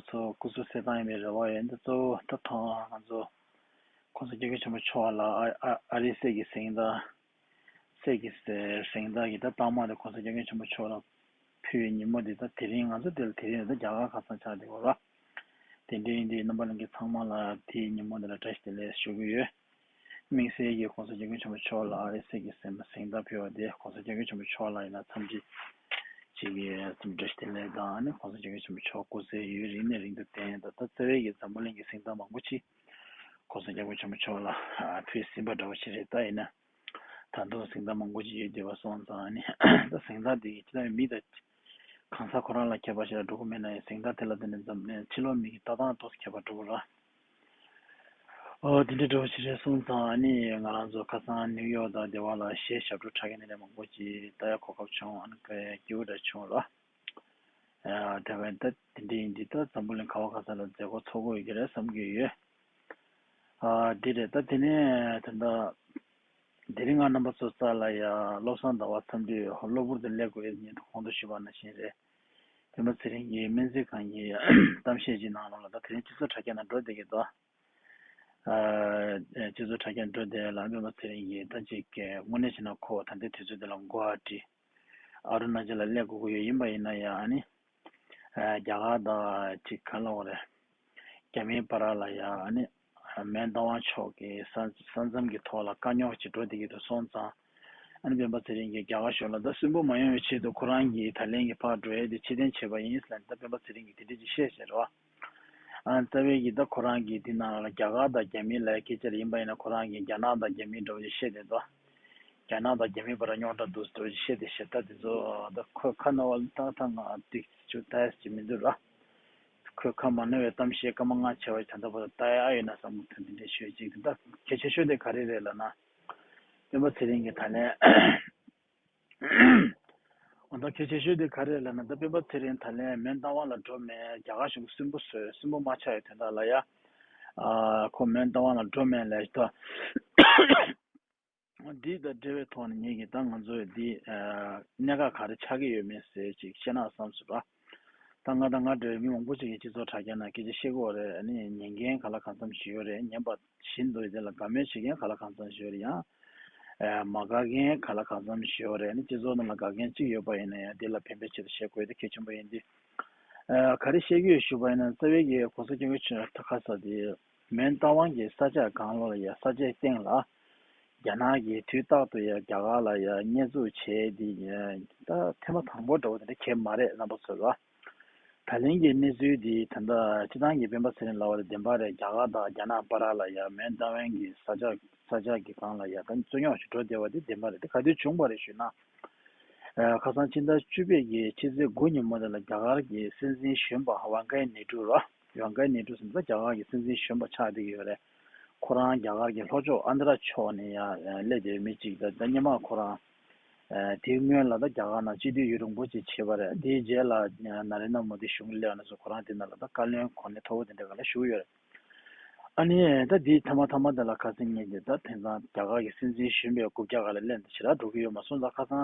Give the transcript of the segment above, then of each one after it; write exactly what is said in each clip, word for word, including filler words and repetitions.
ཚོ་སྐུ་གཟུགས་གསལ་ཐང་ཡིན་པའི་རེ་བ་ཡོད། འདི་གཙོ་བོ་ད་ཐོག་ང་ཚོ་༸གོང་ས་༸སྐྱབས་མགོན་ཆེན་པོ་མཆོག་ལ་ཨ་ཨ་ཨ་རིའི་གསེར་གྱི་གཟེངས་རྟགས། གསེར་གྱི་གཟེངས་རྟགས་ཀྱི་ད་རྟགས་མ་དེ་༸གོང་ས་༸སྐྱབས་མགོན་ཆེན་པོ་མཆོག་ལ་ཕུལ་བའི་ཉིན་མོ་འདི་ད་དེ་རིང་ང་ཚོ་འདི་ལ་དེ་རིང་ད་རྒྱ་གར་ཁ་སང་ཆགས་བསྡད་ཡོད་ར། དེ་འདྲའི་ཡིན་དུས་རྣམ་པ་ལྷན་རྒྱས་ཚང་མ་ལ་དེའི་ཉིན་མོ་འདི་ལ་བཀྲ་ཤིས་བདེ་ལེགས་ཞུ་གི་ཡོད། དམིགས་བསལ་གྱིས་༸གོང་ས་༸སྐྱབས་མགོན་ཆེན་པོ་མཆོག་ལ་ཨ་རིའི་གསེར་གྱི་གཟེངས་གཟེངས་རྟགས་ཕུལ་བ་དེ་༸གོང་ས་༸སྐྱབས་མགོན་ཆེན་པོ་མཆོག་ལ་ཡིན་ན་འཚམས་འདྲི་བྱེད་ཀྱི་ཡོད། འཚམས་འདྲི་བདེ་ལེགས་དང་ཨ་ནི་༸གོང་ས་༸སྐྱབས་མགོན་ཆེན་པོ་མཆོག་སྐུ་ཚེ་ཡུན་རིང་ནས་རིང་དུ་བརྟན་དང་ད་རྩ་བའི་གི་འཛམ་བུ་གླིང་གི་གཟེངས་རྟགས་མང་པོ་ཅིག་༸གོང་ས་༸སྐྱབས་མགོན་ཆེན་པོ་མཆོག་ལ་ཕུལ་ཟིན་པ་འདྲ་བོ་ཞིག་རེད། ད་ཡིན་ན་ད་དུང་གཟེངས་རྟགས་མང་པོ་ཅིག་ཡོད་བསྡད་པ་སོང་ཙང་ཨ་ནི་ད་གཟེངས་རྟགས་དེ་གི་ཅི་ལྟ་བའི་མི་དང་གང་ཟག་ཁོ་རང་ལ་ཁྱད་པར་ཞེ་དྲག་འགྲོ་གི་མེད་ན་ཡང་གཟེངས་རྟགས་དེ་ལ་བརྟེན་ནས་འཛམ་གླིང་ཕྱི་ལོགས་མི་གི་ལྟ་སྟངས་ཏོག་ཙམ་ཁྱད་པར་འགྲོ་གི་རེད། ཨོ་དེ་འདྲའི་འགྲོ་བ་ཞིག་རེད་སོང་ཙང་ཨ་ནི་ང་རང་ཚོ་ཁ་སང་ནིའུ་ཡོག་དང་དེ་བ་ལ་གཞས་ཞབས་བྲོ་འཁྲབ་མཁན་དེ་འདྲ་མང་པོ་ཅིག་ལྟ་ཡ་གོ་སྐབས་བྱུང་། ཨ་ནི་དགའ་སྐྱིད་པོ་འདྲ་བྱུང་ར། ཨ་དེ་བས་ད་དེ་འདྲ་ཡིན་དུས་ད་འཛམ་བུ་གླིང་ག་བ་ག་ས་ལ་མཛད་སྒོ་ཚོགས་དགོས་ཀྱི་རེད་བསམ་གྱི་ཡོད། ཨ་འདི་རེད། ད་དེ་ནས་ད་ལྟ་དེ་རིང་ང་རྣམ་པ་ཚོ་རྩ་ལ་ཡ་བློ་བཟང་ཟླ་བ་འཚམས་འདྲིས་གློ་བུར་དུ་སླེབས་དགོས་ཡོད་ཉིན་དུ་གོང་དུ་ཞུས་པ་ནང་བཞིན་རེད། སྤེན་པ་ཚེ་རིང་གིས་སྨན་རྩིས་ཁང་གི་གཏམ་བཤད་ཅིག་གནང་རོགས་ལ་ད་དེ་རིང་སྤྱི་ཚོགས་དྲ་རྒྱ་ནང་འགྲོ་བསྡད་ཀྱི་འདུག་ཨ་སྤྱི་ཚོགས་དྲ་རྒྱ་འགྲོ་བསྡད་ལ་སྤེན་པ་ཚེ་རིང་གིས་ད་ཅིག་དངོས་གནས་བྱས་ན་ཁོ་ད་ལྟའི་དུས་ཚོད་འདི་ལ་མགོ་ཨ་བྲི་ཨ་རུ་ན་ཅལ་ལ་སླེབས་དགོས་ཀྱི་ཡོད། ཡིན་པ་ཡིན་ན་ཡང་ཨ་ནི་རྒྱ་གར་དང་ཅིག་ག་ལབ་དགོས་རེད། རྒྱ་མིའི་བར་ལ་ཡང་ཨ་ནི་མོན་རྟ་དབང་མཆོག་གི་ས་ས་མཚམས་ཀྱི་ཐོག་ལ་དཀའ་རྙོག་ཅིག་འགྲོ་བསྡད་ཀྱི་འདུག་སོང་ཙང་། ཨ་ནི་སྤེན་པ་ཚེ་རིང་གིས་རྒྱ་གར་གཞུང་ལ་ད་སུན་པོ་མ་ཡོང་བའི་ཆེད་དུ་ཁོ་རང་གིས་ད་ལན་གྱི་ཕར་འགྲོ་ཡས་དེ་ཕྱིར་འཐེན་བྱས་པ་ཡིན་ཟེར་ནས་ད་སྤེན་པ་ཚེ་རིང་གིས་དེ་འདྲ་ཅིག་བཤད་བཞག་རེད་བ། ཨ་རྩ་བའི་གི་ད་ཁོ་རང་གིས་དེ་ནང་ལ་རྒྱ་གར་དང་རྒྱ་མི་ལ་སྐད་ཆ་རེ་ཡིན་པ་ཡིན་ན་ཁོ་རང་གིས་རྒྱ་ནག་དང་རྒྱ་མི་འདྲ་བོ་ཅིག་བཤད་བསྡད་འདུག་རྒྱ་ནག་དང་རྒྱ་མིའི་བར་རྙོག་དྲ་འདུག་འདྲ་བོ་ཅིག་བཤད་བསྡད་བཤད་ད་དེ་ཚོ་ད་ཁོའི་ཁ་ན་བ་ལ་ད་ད་ང་ཏིག་ཅུ་ད་ཡས་ཅིག་མི་འདུག་ར། ཁོས་ཁ་མ་ནོར་བའི་གཏམ་བཤད་སྐར་མ་ལྔ་བྱས་པ་ད་ལྟ་བར་ལྟ་ཡ་ཨ་ཡོད་ན་བསམ་གི་འདུག་འདི་འདྲའི་ཤོད་ཅིག་ད་གལ་ཆེ་ཤོས་དེ་ག་རེ་རེད་ལབ་ན། སྤེན་པ་ཚེ་རིང་གིས་ད་ལན། འོ་ད་གལ་ཆེ་ཤོས་དེ་ག་རེ་རེད་ལབ་ན་ད་སྤེན་པ་ཚེ་རིང་ད་ལན་མོན་རྟ་དབང་ལ་འགྲོ་མེད། རྒྱ་གར་གཞུང་གིས་སུན་པོ་བཟོས་སུན་པོ་མ་ཆགས་ཡོད་དོན་དག་ལ་ཡ། ཨ་ཁོ་མོན་རྟ་དབང་ལ་འགྲོ་མེད་ལས་ད། འདི་དང་འབྲེལ་བའི་ཐོག་ནས་ངེད་ཀྱིས་ད་ང་ཚོས་འདི་གནད་འགག་ག་རེ་ཆགས་ཀྱི་ཡོད་མེད་ཟེར་ཅིག་བཤད་ན་བསམ་སོང་ར། ད་ང་དང་ང་འདྲ་བའི་མི་མང་པོ་ཅིག་གིས་སྤྱི་ཚོགས་དྲ་རྒྱ་ནང་སྐད་ཆ་བཤད་ཀྱི་ཡོད་རེད། ཨ་ནི་ཉན་མཁན་ག་ལ་གང་འཚམ་ཞིག་ཡོད་རེད། ཉན་པ་བཞིན་དུ་དེ་ལ་དགའ་མོས་བྱེད་མཁན་ག་ལ་གང་འཚམ་ཞིག་ཡོད་རེད། ཡང་མ་དགའ་མཁན་ག་ལ་གང་འཚམ་ཞིག་ཡོད་རེད། ཨ་ནི་སྤྱི་ཚོགས་ནང་ལ་དགའ་མཁན་གཅིག་ཡོད་པ་ཡིན་ན་ཡང་དེ་ལ་ཕན་པའི་ཆེད་དུ་བཤད་དགོས་དེ་གལ་ཆེན་པོ་ཡིན་ཏེ། ཨ་ག་རེ་བཤད་ཀྱི་ཡོད་ཞུས་པ་ཡིན་ན་རྩ་བའི་གི་གོང་ས་སྐྱབས་མགོན་ཆེན་པོ་ཁ་ས་དེ་མོན་རྟ་དབང་གི་ས་ཆ་སྒང་ལོགས་ལ་ཡ་ས་ཆའི་སྟེང་ལ་རྒྱ་ནག་གིས་དུས་རྟག་ཏུ་ཡ་རྒྱ་གར་ལ་ཡ་བརྙས་བཙུགས་བྱས་དེ་ད་ཐེངས་མ་དང་པོ་འདྲ་བོ་དེ་འདྲ་གང་ཡང་མ་རེད། རྣམ་པ་ཚོ་ལ་ད་ལན་གྱི་གནས་ཚུལ་དེ་ད་ལྟ་སྤྱི་བཏང་གི་སྤེན་པ་ཚེ་རིང་ལབ་པ་དེ་བདེན་པ་རེད། རྒྱ་གར་དང་རྒྱ་ནག་བར་ལ་ཡ་མོན་རྟ་དབང་གི་ས་ཆ་ས་ཆ་གི་སྒང་ལ་ཡ་ད་རྩོད་རྙོག་ཞིག་འགྲོ་བསྡད་པ་དེ་བདེན་པ་རེད། དེ་ག་དུས་བྱུང་བ་རེད་ཞུས་ན། ཁ་སང་ཕྱི་ཟླ་བཅུ་པའི་གི་ཕྱི་ཚེས་དགུ་ཉིན་མོ་དེ་ལ་རྒྱ་གར་གྱི་སྲིད་འཛིན་གཞོན་པ་ཝང་ཀའི་ནེ་ཀྲུ་ར། ཝང་ཀའི་ནེ་ཀྲུ་ཟེར་ན་རྒྱ་གར་གྱི་སྲིད་འཛིན་གཞོན་པ་ཆགས་བསྡད་ཀྱི་ཡོད་རེད། ཁོ་རང་རྒྱ་གར་གྱི་ལྷོ་ཕྱོགས་ཨན་དྲ་ཕྱོགས་ནས་ཡང་སླེབས་བསྡད་མི་གཅིག་ད་ད་སྔོན་མ་ཁོ་རང་དེའི་སྔོན་ལ་ད་རྒྱ་གར་ནང་སྤྱི་འཐུས་ཡུན་རིང་པོ་ཅིག་བྱས་པ་རེད། དེའི་རྗེས་ལ་ན་རེན་དྲ་མོ་དི་གཞུང་སླེབས་ནས་སུ་ཁོ་རང་དེ་ནང་ལ་ད་བཀའ་བློན་གོ་གནས་མཐོ་པོ་དེ་འདྲ་ག་ལ་བཞུགས་ཡོད་རེད། ཨ་ནི་ད་འདི་ཐ་མ་ཐ་མ་དེ་ལ་ཁ་སང་ངས་ཀྱི་ད་དེང་སང་རྒྱ་གར་གྱི་སྲིད་འཛིན་གཞོན་པའི་རྐུབ་བཀྱག་ག་ལ་ལེན་དུ་ཞེ་དྲག་འགྲོ་གི་ཡོད་མ་སོང་ཙང་ཁ་སང་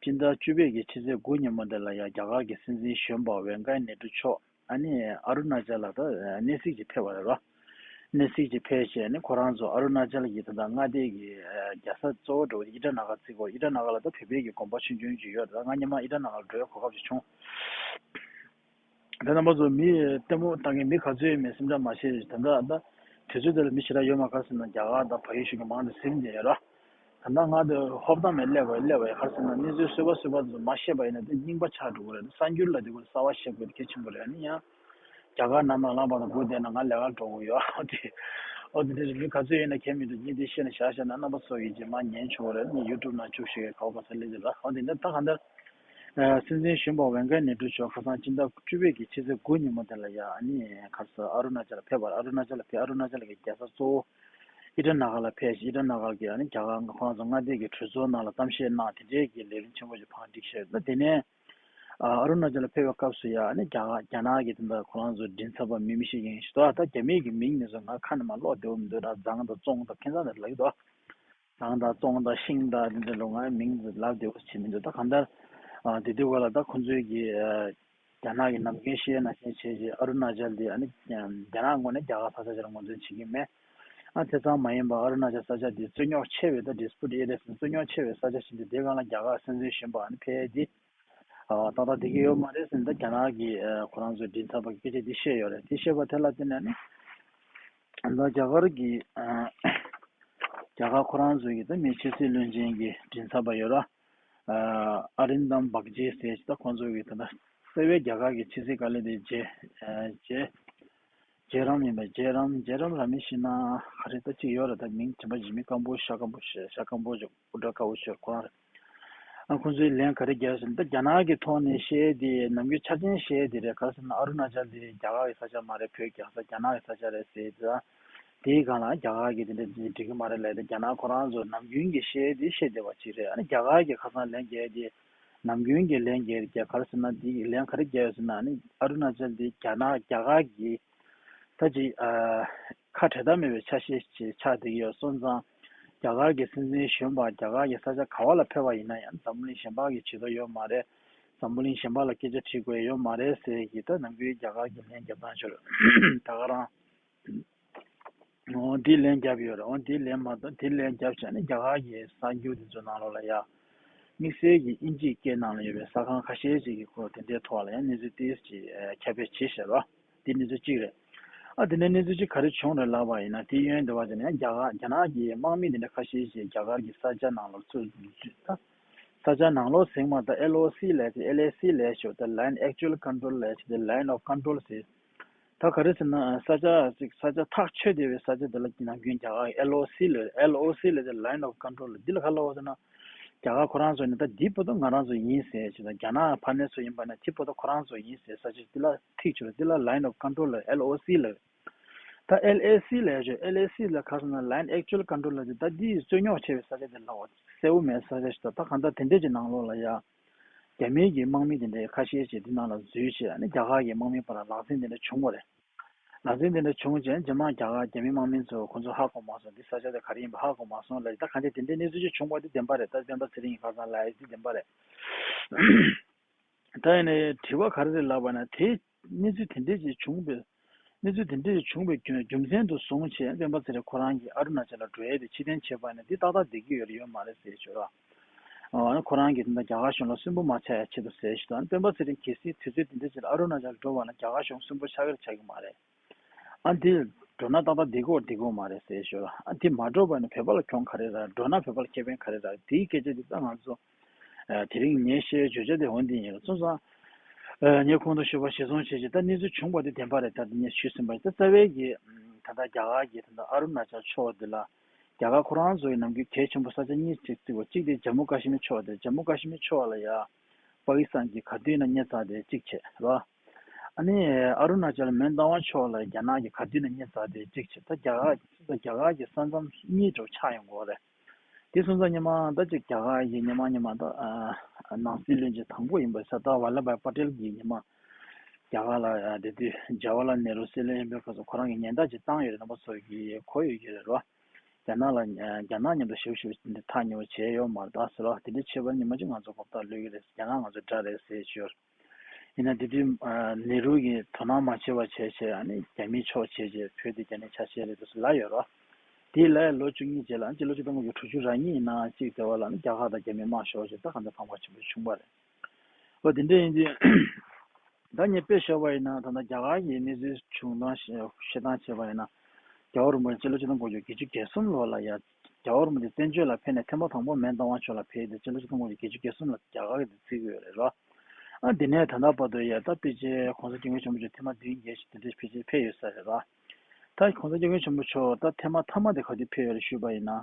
སྤྱི་ཟླ་བཅུ་པའི་གི་ཕྱི་ཚེས་དགུ་ཉིན་མོ་དེ་ལ་ཡང་རྒྱ་གར་གྱི་སྲིད་འཛིན་གཞོན་པ་ཝེང་ཀའི་ནེ་ཀྲུ་མཆོག་ཨ་ནི་ཨ་རུ་ན་ཅལ་ལ་ད་གནས་གཟིགས་ཀྱི་ཕེབས་པ་རེད་རོ། གནས་གཟིགས་ཀྱི་ཕེབས་བྱས་ནི་ཁོ་རང་ཚོ་ཨ་རུ་ན་ཅལ་གྱི་ད་ལྟ་མངའ་སྡེ་གི་རྒྱལ་ས་གཙོ་བོ་འགྲོ་ཨི་ཊ་ན་ག་བརྩི་གོ་ཨི་ཊ་ན་ག་ལ་ད་བོད་པའི་གི་དགོན་པ་ཆུང་ཆུང་ཅིག་ཡོད་རེད། ད་ང་སྔོན་མ་ཨི་ཊ་ན་ག་ལ་འགྲོ་ཡ་གོ་སྐབས་ཅིག་བྱུང་། ད་རྣམ་པ་ཚོ་མི་ལྟད་མོ་ལྟ་མཁན་མི་ག་ཚོད་ཡོད་མེད་སེམས་ཁྲལ་མ་བྱེད། ད་ལྟ་ད་དུས་ཚོད་དེ་ལ་མི་ཞེ་དྲག་ཡོད་མ་ག་ཟེར་ན་རྒྱ་གར་དང་བལ་ཡུལ་གཞུང་གི་མང་དུ་ཟིན་བསྡད་ཡོད་ར། ད་ལྟ་ང་དེ་ཧོབ་ཏང་མེད་སླེབས་པ་སླེབས་པ་ཡ་ག་ཟེར་ན་གནས་ཚུལ་སོས་པ་སོས་པ་ཚོ་མ་ཤེས་པ་ཡིན་ན་དེ་རྙིང་པ་ཆགས་འགྲོ་གི་རེད། གསར་འགྱུར་ལ་དེ་ཁོ་གསར་བ་ཤེས་དགོས་དེ་གལ་ཆེན་པོ་རེད། ཨ་ནི་ཡང་རྒྱ་གར་ནང་ནང་ལངས་པ་དང་སྒུག་བསྡད་ན་ང་ལས་ཀར་འགྲོ་དགོས་ཡོད། ཨོ་དེ་ཨོ་དེ་འདྲ་མི་ག་ཚོད་ཡོད་ན་གལ་མི་འདུག་ངས་དེ་བཤད་ན་བཞག་བཞག་ན་རྣམ་པ་ཚོ་ཡིས་རྗེས་མ་ཉན་ཆོག་གི་རེད། ངས་ཡུ་ཊུབ་ནང་བཅུག་ཤིག་ག་བ་ག་ས་སླེབས་ཀྱི་ར། ཨོ་དེ་འདྲ་ད་གང་ལྟར། སྲིད་འཛིན་གཞོན་པ་ཝེང་ཀའི་ནེ་ཀྲུ་མཆོག་ཁ་སང་སྤྱི་ཟླ་བཅུ་པའི་གི་ཕྱི་ཚེས་དགུ་ཉིན་མོ་དེ་ལ་ཡ་ཨ་ནི་ཁ་སང་ཨ་རུ་ན་ཅལ་ལ་ཕེབས་པར། ཨ་རུ་ན་ཅལ་ལ་ཕེབས། ཨ་རུ་ན་ཅལ་གི་རྒྱལ་ས་གཙོ་བོ་ཨི་ཊ་ན་ག་ལ་ཕེབས་ཤིང་ཨི་ཊ་ན་ག་གི་ཨ་ནི་རྒྱ་གར་ཁོ་རང་ཚོ་མངའ་སྡེ་གི་གྲོས་ཚོགས་ནང་ལ་གཏམ་བཤད་གནང་། དེ་འདྲའི་གི་ལས་རིམ་ཆེན་པོ་ཞིག་བང་སྒྲིག་བྱས་ཡོད། ད་དེ་ནས་ཨ་རུ་ན་ཅལ་ལ་ཕེབས་པའི་སྐབས་སུ་ཡ་ཨ་ནི་རྒྱ་གར་རྒྱ་ནག་གི་དེ་འདྲ་ཁོ་རང་ཚོ་མགྲིན་ཚབ་པ་མི་མི་ཤེས་མཁན་ཞིག་འདུག་ད་རྒྱ་མིའི་གི་མིང་ནས་བཟུང་ང་ཁ་ནས་མར་ཀློག་བདེ་པོ་མི་འདུག་ད་ཛང་དང་ཙོང་དང་ཁྱད་མཚར་འདྲ་ལབ་ཀྱི་འདུག་ཟངས་དང་ཙོང་དང་ཤིང་དང་དེ་འདྲ་ལོ་ང་མིང་ལབ་བདེ་པོ་བྱེད་མི་འདུག་ད་གང་ལྟར་ཨ་དེ་དུས་ག་ལ་ད་ཁོ་ཚོའི་གི་ཨ་ རྒྱ་ནག་གི་ནམ་རྒྱུན་བཤད་ནང་བཞིན་བྱས་རྗེས་ཨ་རུ་ན་ཅལ་དེ་ཨ་ནི་རྒྱ་ནག་ངོས་ནས་རྒྱ་གར་ས་ཆ་ཅིག་ལ་ངོས་འཛིན་བྱེད་ཀྱི་མེད། ཨ་དེ་ཙམ་མ་ཡིན་པར་ཨ་རུ་ན་ཅལ་ས་ཆ་དེ་རྩོད་རྙོག་ཆེ་བའི་ད་dispute areas ནི་རྩོད་རྙོག་ཆེ་བའི་ས་ཆ་ཞིག་འདུག་དེ་སྒང་ལ་རྒྱ་གར་སྲིད་འཛིན་གཞོན་པ་ཨ་ནི་ཕེབས་དེ་ཨ་ཏག་ཏག་བསྡད་ཀྱི་ཡོད་མ་རེད་ཟེར་ནས་ད་རྒྱ་ནག་གི་ཨ་ཁོ་རང་ཚོའི་མགྲིན་ཚབ་པ་གིས་སྐད་ཆ་འདི་བཤད་ཡོད་རེད། དེ་བཤད་པ་དེ་ལ་བརྟེན་ནས་ནི་ད་རྒྱ་གར་གྱི་ཨ་རྒྱ་གར་ཁོ་རང་ཚོའི་གི་ད་མི་ཕྱི་སྲིད་བློན་ཆེན་གྱི་མགྲིན་ཚབ་པ་ཡོད་ར། ཨ་ཨ་རིན་དམ་བག་ཇེ་ཟེར་ཅིག་ད་ཁོང་ཚོ་གི་ད་ལྟ་རྩ་བའི་རྒྱ་གར་གྱི་ཕྱི་སྲིད་བཀའ་བློན་དེ་ཇེ་ཨ་ཇེ་ཇེ་རམ་ཡིན་པས། ཇེ་རམ་ཇེ་རམ་ར་མི་ཤི་ན་ག་རེ་ད་ཅིག་ཡོད་ར། ད་མིང་དྲན་པ་ཇི་མི་སྐམ་པོ་ཤ་སྐམ་པོ་ཤ་ཤ་སྐམ་པོ་ཅིག་སྐུ་དྲག་དཀར་པོ་ཤོར་ཁོ་རང་རེད། ཨ་ཁོང་ཚོའི་ལན་ག་རེ་བརྒྱབ་ཟེར་ན་ད་རྒྱ་ནག་གི་ཐོག་ནས་བཤད་དེ་ནམ་རྒྱུན་ཆ་རྐྱེན་བཤད་དེ་རེད། ག་རེ་ཟེར་ན་ཨ་རུ་ན་ཅལ་དེ་རྒྱ་གར་གྱི་ས་ཆ་མ་རེད། བོད་རྒྱ་ས་རྒྱ་ནག་གི་ས་ཆ་རེད་ཟེར་དེ། དེའི་སྒང་ལ་རྒྱ་གར་གྱིས་དེ་འདྲ་འགྲིག་གི་མ་རེད་ལབ་དེ་རྒྱ་ནག་ཁོ་རང་ཚོ་ནམ་རྒྱུན་གྱི་བཤད་དེ་བཤད་བསྡད་པ་ཅིག་རེད། ཨ་ནི་རྒྱ་གར་གྱིས་ཁ་སང་ལན་བརྒྱབ་དེ་ནམ་རྒྱུན་གྱི་ལན་བརྒྱབ་དེ་ག་རེ་ཟེར་ན་དེ་ལན་ག་རེ་བརྒྱབ་ཡོད་ཟེར་ན་ཨ་ནི་ཨ་རུ་ན་ཅལ་དེ་རྒྱ་ནག་རྒྱ་གར་གྱི་ད་ཅིག་ཨ་ཁ་བྲལ་ཐབས་མེད་པའི་ཆ་ཤས་ཅིག་ཆགས་བསྡད་ཀྱི་ཡོད་སོང་ཙང་རྒྱ་གར་གྱི་སྲིད་འཛིན་གཞོན་པ་རྒྱ་གར་གྱི་ས་ཆ་ག་བ་ལ་ཕེབས་པ་ཡིན་ན་ཡང་འཛམ་བུ་གླིང་གཞན་པ་གིས་བྱེད་ཐུབ་ཡོད་མ་རེད། འཛམ་བུ་གླིང་གཞན་པ་ལ་སྐད་ཆ་དྲི་དགོས་ཡོད་མ་རེད་ཟེར་གྱི་ད་ནམ་རྒྱུན་རྒྱ་གར་གྱི་ལན་རྒྱབ་སྟངས་ཤོར་ད་ག་རང་འོ་འདི་ལན་རྒྱབ་ཡོད་རེད། འོ་འདི་ལན་མ་གཏོགས་འདི་ལན་རྒྱབ་བྱས་ནས་རྒྱ་གར་གྱི་གསར་འགྱུར་དེ་ཚོ་ནང་ལོགས་ལ་ཡ། དམིགས་བསལ་གྱི་དབྱིན་ཇིའི་སྐད་ནང་ལ་ཡོད་པའི་གསར་ཁང་ཁ་ཤས་ཤིག་གི་སྐོར་དེ་འདྲའི་ཐོག་ལ་ཡང་གནས་ཚུལ་ཏོག་ཙམ་ཁྱབ་སྤེལ་བྱས་བཞག་རོགས། འདི་གནས་ཚུལ་གཅིག་རེད། ཨ་དེ་ནས་གནས་ཚུལ་གཅིག་ག་རེ་བྱུང་རེད་ལབ་པ་ཡིན་ན་དེ་ཡོན་དེ་བ་དེ་ནས་རྒྱ་གར་རྒྱ་ནག་གི་དམག་མི་དེ་འདྲ་ཁ་ཤས་ཤིག་རྒྱ་གར་གྱི་ས་ཆ་ནང་ལ་ཚུར་ད་ས་ཆ་ནང་ལོགས་ཟིན་མ་ད་ཨེལ་ཨོ་སི་ལབ་ཅིག་ཨེལ་ཨེ་སི་ལབ་ཅིག་ད་Line Actual Control ལབ་ཅིག་དེ་Line of Control ཟེར། ད་ག་རེ་ཟེར་ན་ས་ཆ་ཅིག་ས་ཆ་ཐག་ཆོད་བསྡད་པའི་ས་ཆ་དེ་ལ་ནམ་རྒྱུན་རྒྱ་གར་ཨེལ་ཨོ་སི་ལབ་ཨེལ་ཨོ་སི་ལབ་དེ་Line of Control འདི་ལ་ག་ལབ་པ་ཟེར་ན་རྒྱ་གར་ཁོ་རང་ཚོ་ནི་ད་འདི་བར་དུ་ང་རང་ཚོ་ཡིན་ཟེར་ཅིག་དང་རྒྱ་ནག་ཕར་ནས་ཚོ་ཡིན་པ་ན་དེ་བར་དུ་ཁོ་རང་ཚོ་ཡིན་ཟེར་ས་ཆ་འདི་ལ་ཐིག་ཆུ་ལ་འདི་ལ་Line of Control ལབ་ཨེལ་ཨོ་སི་ལབ། ད་ཨེལ་ཨེ་སི་ལབ་ཅིག་ཨེལ་ཨེ་སི་ལ་ག་ཟེར་ན་Line Actual Control ལབ་དེ་ད་འདི་རྩོད་རྙོག་ཆེ་བའི་ས་ཆ་དེ་ལ་འོ་གསལ་བོ་མེད་ས་ཆ་ཞིག་ད་ད་གང་ལྟར་དེ་འདྲས་ཀྱི་ནང་ལོགས་ལ་ཡ། རྒྱ་མིའི་གི་དམག་མི་དེ་འདྲའི་ཁ་ཤས་ཤིག་འདི་ནང་ལ་འཛུལ་བྱས་ཨ་ནི་རྒྱ་གར་གྱི་དམག་མི་བར་ལ་ལག་འཛིང་དེ་འདྲ་བྱུང་བ་རེད། ལག་འཛིང་དེ་འདྲ་བྱུང་རྗེས་རྗེས་མ་རྒྱ་གར་རྒྱ་མི་དམག་མི་ཚོ་ཁོ་ཚོ་ཧ་གོ་མ་སོང་འདི་ས་ཆ་དེ་ག་རེ་ཡིན་པ་ཧ་གོ་མ་སོང་ལབ་ད་གང་ཅི་དེ་འདྲའི་གནས་ཚུལ་ཅིག་བྱུང་བ་དེ་བདེན་པ་རེད། ད་སྤེན་པ་ཚེ་རིང་གིས་ཁ་སང་ལབ་ཡ་དེ་བདེན་པ་རེད། ད་ཡིན་ནའི་དྲི་བ་ག་རེ་རེད་ལབ་པ་ན་དེ་གནས་ཚུལ་དེ་འདྲས་ཅིག་བྱུང་བའི་གནས་ཚུལ་དེ་འདྲས་བྱུང་བའི་རྒྱུ་རྒྱུ་མཚན་དུ་བཟུང་བྱས་སྤེན་པ་ཚེ་རིང་ཁོ་རང་གིས་ཨ་རུ་ན་ཅལ་ལ་འགྲོ་ཡས་དེ་ཕྱིར་འཐེན་བྱས་པ་ནི་འདི་ཏག་ཏག་བསྡད་ཀྱི་ཡོད་རེད་ཡོད་མ་རེད་ཟེར་ཞུ་རོགས། ཨ་ནི་ཁོ་རང་གིས་ད་ལྟ་རྒྱ་གར་གཞུང་ལ་སུན་པོ་མ་ཆགས་ཡ་ཆེད་དུ་ཟེར་ཞུ་དང་སྤེན་པ་ཚེ་རིང་གལ་སྲིད་དུས་ཚོད་དེ་འདྲ་ཅིག་ལ་ཨ་རུ་ན་ཅལ་འགྲོ་བ་ན་རྒྱ་གར་གཞུང་སུན་པོ་ཆགས་ཀྱི་རེད་ཆགས་ཀྱི་མ་རེད། ཨ་འདི་འགྲོ་ན་ཏག་ཏག་བསྡད་ཀྱི་ཡོད་རེད་བསྡད་ཀྱི་ཡོད་མ་རེད་ཟེར་ཞུ་རོགས། ཨ་འདི་མ་འགྲོ་བ་ནི་བོད་པ་ལ་གྱོང་ག་རེ་རག་འགྲོ་ན་བོད་པ་ལ་ཁེ་ཕན་ག་རེ་རག་དེའི་སྐད་ཆ་འདི་ད་ང་ཚོ་ཨ་དེ་རིང་ངས་བཤད་བརྗོད་བྱ་དེ་འོ་འདི་ཡིན་རེད་སོང་ཙང་། ཨ་ངས་གོང་དུ་ཞུས་པ་གཞིར་བཟུང་བྱས་ཀྱི་ད་གནས་ཚུལ་བྱུང་བ་དེ་བདེན་པ་རེད། ད་དེ་ངས་ཞུས་ཟིན་པ་ཡིན་ད་རྩ་བའི་གི་ད་ལྟ་རྒྱ་གར་གྱི་ད་ལྟ་ཨ་རུ་ན་ཅལ་ཕྱོགས་འདི་ལ་རྒྱ་གར་ཁོ་རང་ཚོ་ཡི་ནམ་རྒྱུན་གལ་ཆེན་པོ་ས་ཆ་གཉིས་ཅིག་བརྩི་བ་གཅིག་དེ་ཇམ་མུ་ཀ་ཤི་མིར་ཕྱོགས་དེ་ཇམ་མུ་ཀ་ཤི་མིར་ཕྱོགས་ལ་ཡ་པ་ཀི་སི་ཐན་གྱི་ག་དུས་ན་སྙད་ཚ་དེ་གཅིག་བྱས་རོ། ཨ་ནི་ཨ་རུ་ན་ཅལ་མོན་རྟ་དབང་ཕྱོགས་ལ་རྒྱ་ནག་གི་ག་དུས་ན་སྙད་ཚ་དེ་གཅིག་བྱས་ད་རྒྱ་གར་རྒྱ་གར་གྱི་ས་མཚམས་གཉིས་འགྲོ་ཆགས་ཡོང་གི་རེད། དེ་སོང་ཙང་ཉི་མ་ད་ཅིག་རྒྱ་གར་གྱི་ཉི་མ་ཉི་མ་ད་ནང་སྲིད་བློན་ཆེན་དང་པོ་ཡིན་པ་སར་དར་ཝལ་ལ་བྷའི་པ་ཏེལ་གྱིས་ཉི་མ་རྒྱ་གར་ལ་དེ་དུས་ཇ་ཝ་ལ་ནེ་རུ་སྲིད་བློན་ཡིན་པའི་སྐབས་སུ་ཁོ་རང་གིས་ཉེན་བརྡ་ཅིག་བཏང་ཡོད་རེད། རྣམ་པ་ཚོ་གིས་གོ་ཡོད་ཀྱི་རེད་རོ། རྒྱ་ནག་ལ་རྒྱ་ནག་མཉམ་དུ་ཞབས་ཞུ་འདི་ཐག་ཉེ་བོ་བྱས་ཡོད་མ་རེད་ད་ཟེར་རོ། དེ་འདྲའི་ཁྱད་པར་ཉི་མ་ཅིག་ང་ཚོ་གོ་བརྡ་ལོས་ཀྱི་རེད། རྒྱ་ནག་ང་ཚོ་དགྲ་རེད་ཟེར་ཞོར། ཡིན་ན་དེ་དུས་ནེ་རུ་གིས་དོ་སྣང་མ་བྱས་པ་བྱས་བྱས་ཨ་ནི་རྒྱ་མིའི་ཕྱོགས་བྱས་བྱས་བོད་དེ་རྒྱ་ནག་ཆ་ཤས་རེད་འདུག་ཟེར་ལབ་ཡོད་རོ། དེ་ལ་ལོ་བཅུ་གཉིས་རྗེས་ལ་ཨ་ནི་ལོ་ཆིག་སྟོང་དགུ་བརྒྱ་དྲུག་ཅུ་རེ་གཉིས་ཡིན་ན་གཅིག་དེ་བ་ལ་ཨ་ནི་རྒྱ་གར་དང་རྒྱ་མི་དམག་ཤོར་བྱས་ད་གང་ལྟར་ཕམ་ཁ་ཆེན་པོ་བྱུང་བ་རེད། ཨོ་དེ་འདྲ་ཡིན་དུས་ད་ངས་དཔེ་བཞག་པ་ཡིན་ན་ད་ལྟ་རྒྱ་གར་གྱི་གནས་ཚུལ་བྱུང་སྟངས་བཤད་སྟངས་བྱས་པ་ཡིན་ན་རྒྱལ་བ་རིན་པོ་ཆེ་སྤྱི་ལོ་ཆིག་སྟོང་དགུ་བརྒྱ་བརྒྱད་ཅུ་གྱ་གསུམ་ལོ་ལ་ཡ་རྒྱལ་བ་རིན་པོ་ཆེ་བཙན་བྱོལ་ལ་ཕེབས་ནས་ཐེངས་མ་དང་པོ་མོན་རྟ་དབང་ཕྱོགས་ལ་ཕེབས་ཏེ་སྤྱི་ལོ་ཆིག་སྟོང་དགུ་བརྒྱ་བརྒྱད་ཅུ་གྱ་གསུམ་ལ་རྒྱ་གར་གྱི་དུས་ཚིག་ཡོད་རེད་རོ། ཨ་དེ་ནས་ད་ལྟ་བར་དུ་ཡ་ད་ཕལ་ཆེར་༸གོང་ས་༸སྐྱབས་མགོན་ཆེན་པོ་མཆོག་ཐེངས་མ་བདུན་བརྒྱད་ཞིག་དེ་འདྲ་ཕལ་ཆེར་ཕེབས་ཡོད་ས་རེད་རོ། ད་༸གོང་ས་༸སྐྱབས་མགོན་ཆེན་པོ་མཆོག་ད་ཐེངས་མ་མཐའ་མ་དེ་ག་དུས་ཕེབས་ཡོད་རེད་ཞུས་པ་ཡིན་ན།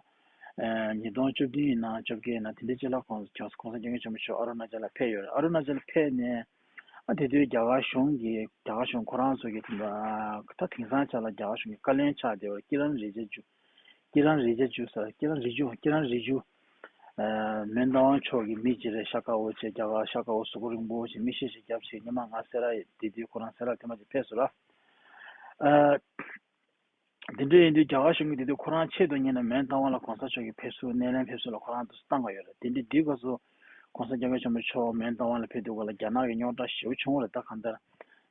ཉིས་སྟོང་བཅུ་བདུན་ཡིན་ན་བཅོ་བརྒྱད་ཡིན་ན་དེ་འདྲའི་ཅིག་ལ་༸གོང་༸གོང་ས་༸སྐྱབས་མགོན་ཆེན་པོ་མཆོག་ཨ་རུ་ན་ཅལ་ལ་ཕེབས་ཡོད་རེད། ཨ་རུ་ན་ཅལ་ཕེབས་ནས་ཨ་དེ་དུས་རྒྱ་གར་གཞུང་གིས་རྒྱ་གར་གཞུང་ཁོ་རང་ཚོ་གིས་ད་དེང་སང་ཆ་ལ་རྒྱ་གར་གཞུང་གི་བཀའ་བློན་ཆགས་བསྡད་པ་ཀི་རན་རི་ཇི་ཇུ། ཀི་རན་རི་ཇི་ཇུ་ཟེར་ཀི་རན་རི་ཇུ་ཀི་རན་རི་ཇུ། མོན་རྟ་དབང་ཕྱོགས་ཀྱི་མི་ཅིག་རེད། ཤ་ཁ་འོ་བྱས་རྒྱ་གར་ཤ་ཁ་འོ་གཟུགས་པོ་རིང་པོ་ཞིག་མིག་ཤེལ་ཞིག་བརྒྱབ་བྱས་ཉི་མ་ང་སེ་ར་ཡི་དེ་དུས་ཁོ་རང་སེ་ར་ཐེངས་མ་ཅིག་ཕེབས་སོང་ར། དེ་འདྲ་ཡིན་དུས་རྒྱ་གར་གཞུང་གིས་དེ་དུས་ཁོ་རང་ཆེད་དུ་ཉིད་ནས་མོན་རྟ་དབང་ལ་གོང་ས་མཆོག་གི་ཕེབས་བསུ་སྣེ་ལེན་ཕེབས་བསུ་ལ་ཁོ་རང་དུ་བཏང་ག་ཡོད་རེད། དེ་འདྲའི་དུས་སྐབས་སུ་ ༸གོང་ས་༸སྐྱབས་མགོན་ཆེན་པོ་མཆོག་མོན་རྟ་དབང་ལ་ཕེབས་དུས་སྐབས་ལ་རྒྱ་ནག་གི་རྙོག་དྲ་ཞེ་པོ་བྱུང་བ་རེད། ད་གང་ལྟར་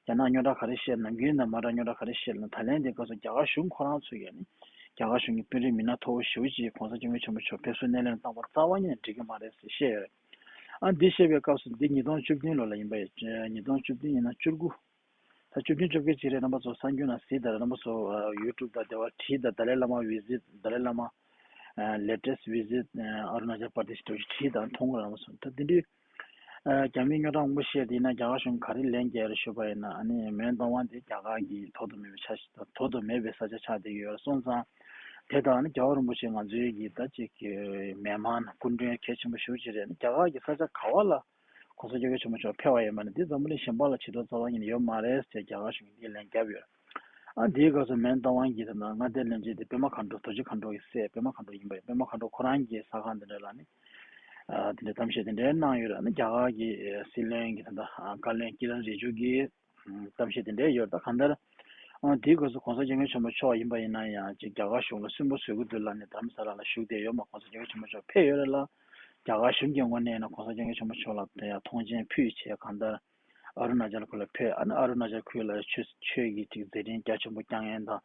རྒྱ་ནག་རྙོག་དྲ་ག་རེ་བཤད་ནམ་རྒྱུན་དང་མ་འདྲ་རྙོག་དྲ་ག་རེ་བཤད་ལ་ད་ལན་དེ་སྐབས་སུ་རྒྱ་གར་གཞུང་ཁོ་རང་ཚོས་ཀྱང་ནི་རྒྱ་གར་གཞུང་གི་དཔོན་རིགས་མི་སྣ་མཐོ་པོ་ཞེ་པོ་ཅིག་༸གོང་ས་༸སྐྱབས་མགོན་ཆེན་པོ་མཆོག་ཕེབས་བསུ་སྣེ་ལེན་བཏང་བ་རྩ་བ་ཉིད་ནས་འགྲིག་གི་མ་རེད་ཟེར་བཤད་ཡོད་རེད། ཨ་འདི་བཤད་པའི་སྐབས་སུ་འདི་ཉིས་སྟོང་བཅུ་བདུན་ལོ་ལ་ཡིན་པ་ཡིན། ཉིས་སྟོང་བཅུ་བདུན་ཡིན་ན་བཅུ་དགུ། ད་བཅུ་བདུན་བཅོ་བརྒྱད་ཅིག་རེད། རྣམ་པ་ཚོ་གསར་འགྱུར་ནང་གཟིགས་དང་རྣམ་པ་ཚོ་ཡུ་ཊུབ་དང་དེ་བ་བྲིས་དང་ཏཱ་ལའི་བླ་མ་བི་ཛིད་ཏཱ་ལའི་བླ་མ་ལེ་ཊེ་སི་བི་ཛིད་ཨ་རུ་ན་ཅལ་པར་ཌེ་ཤི་འདྲ་བོ་ཞིག་བྲིས་དང་མཐོང་གི་རེད། རྣམ་པ་ཚོ་ད་དེ་འདྲའི་རྒྱ་མིའི་རྙོག་དྲ་མང་པོ་བཤད་དེ་ཡིན་ན་རྒྱ་གར་གཞུང་ག་རེ་ལན་བརྒྱབ་རེད་ཞུས་པ་ཡིན་ན། ཨ་ནི་མོན་རྟ་དབང་དེ་རྒྱ་གར་གྱི་དོ་དམ་མེད་པའི་ཆ་ཞིག་དང་དོ་དམ་མེད་པའི་ས་ཆ་ཆགས་བསྡད་ཀྱི་ཡོད་རེད་སོང་ཙང་། དེ་དང་ཨ་ནི་རྒྱལ་བ་རིན་པོ་ཆེ་ང་ཚོའི་གི་ད་ཅིག་གི་མི་མང་སྐུ་མགྲོན་གལ་ཆེན་པོ་ཞེ་པོ་ཅིག་རེད། ཨ་ནི་རྒྱ་གར་གྱི་ས་ཆ་ག་བ་ལ་༸གོང་ས་༸སྐྱབས་མགོན་ཆེན་པོ་མཆོག་ཕེབས་པ་ཡིན་པ་ནི་འདི་འཛམ་བུ་གླིང་གཞན་པ་ལ་བྱེད་དོ་རྩ་བ་ཉིད་ནས་ཡོད་མ་རེད་ཟེར་རྒྱ་གར་གཞུང་གིས་འདི་ལན་བརྒྱབ་ཡོད། ཨ་འདིའི་སྐབས་སུ་མོན་རྟ་དབང་གིས་ད་ལྟ་མངའ་སྡེ་བློན་ཆེན་དེ་པད་མ་མཁའ་འགྲོ་རྡོ་རྗེ་མཁའ་འགྲོ་གི་སྲས་པད་མ་མཁའ་འགྲོ་ཡིན་པ་ཡིན། པད་མ་མཁའ་འགྲོ་ཁོ་རང་གིས་གསར་ཁང་འདི་འདྲ་ལ་ནི་ཨ་དེ་འདྲའི་གཏམ་བཤད་དེ་འདྲའི་གནང་ཡོད་རེད། ཨ་ནི་རྒྱ་གར་གྱི་ཨ་སྲིད་བློན་གྱི་ད་ལྟ་ཨ་བཀའ་བློན་ཀི་རན་རི་ཇུ་གིས་ཨ་གཏམ་བཤད་དེ་འདྲའི་ཡོད་རེད། ད་གང་ལྟར་ཨ་དེའི་སྐབས་སུ་༸གོང་ས་༸སྐྱབས་མགོན་ཆེན་པོ་མཆོག་ཡིན་པ་ཡིན་ན་ཡང་ཅིག་རྒྱ་གར་གཞུང་ལ་སུན་པོ་བཟོ་གི་འདུག་ལབ་ནས་དྷ་རམ་ས་ལ་ལ་བཞུགས་བསྡད་ཡོད་མ། ༸གོང་ས་༸སྐྱབས་མགོན་ཆེན་པོ་མཆོག་ཕེབས་ཡོད་རེད་ལ། རྒྱ་གར་གཞུང་གི་ངོས་ནས་ཡིན་ན་༸གོང་ས་༸སྐྱབས་མགོན་ཆེན་པོ་མཆོག་ལ་དེ་ཡང་མཐོང་མཆན་ཕུལ་བྱས། གང་ལྟར་ཨ་རུ་ན་ཅལ་ཁུལ་ལ་ཕེབས། ཨ་ནི་ཨ་རུ་ན་ཅལ་ཁུལ་ལ་ཆོས་ཆོས་ཀྱི་ཅིག་མཛད་འཕྲིན་རྒྱ་ཆེན་པོ་བསྐྱངས་མཁན་དང་།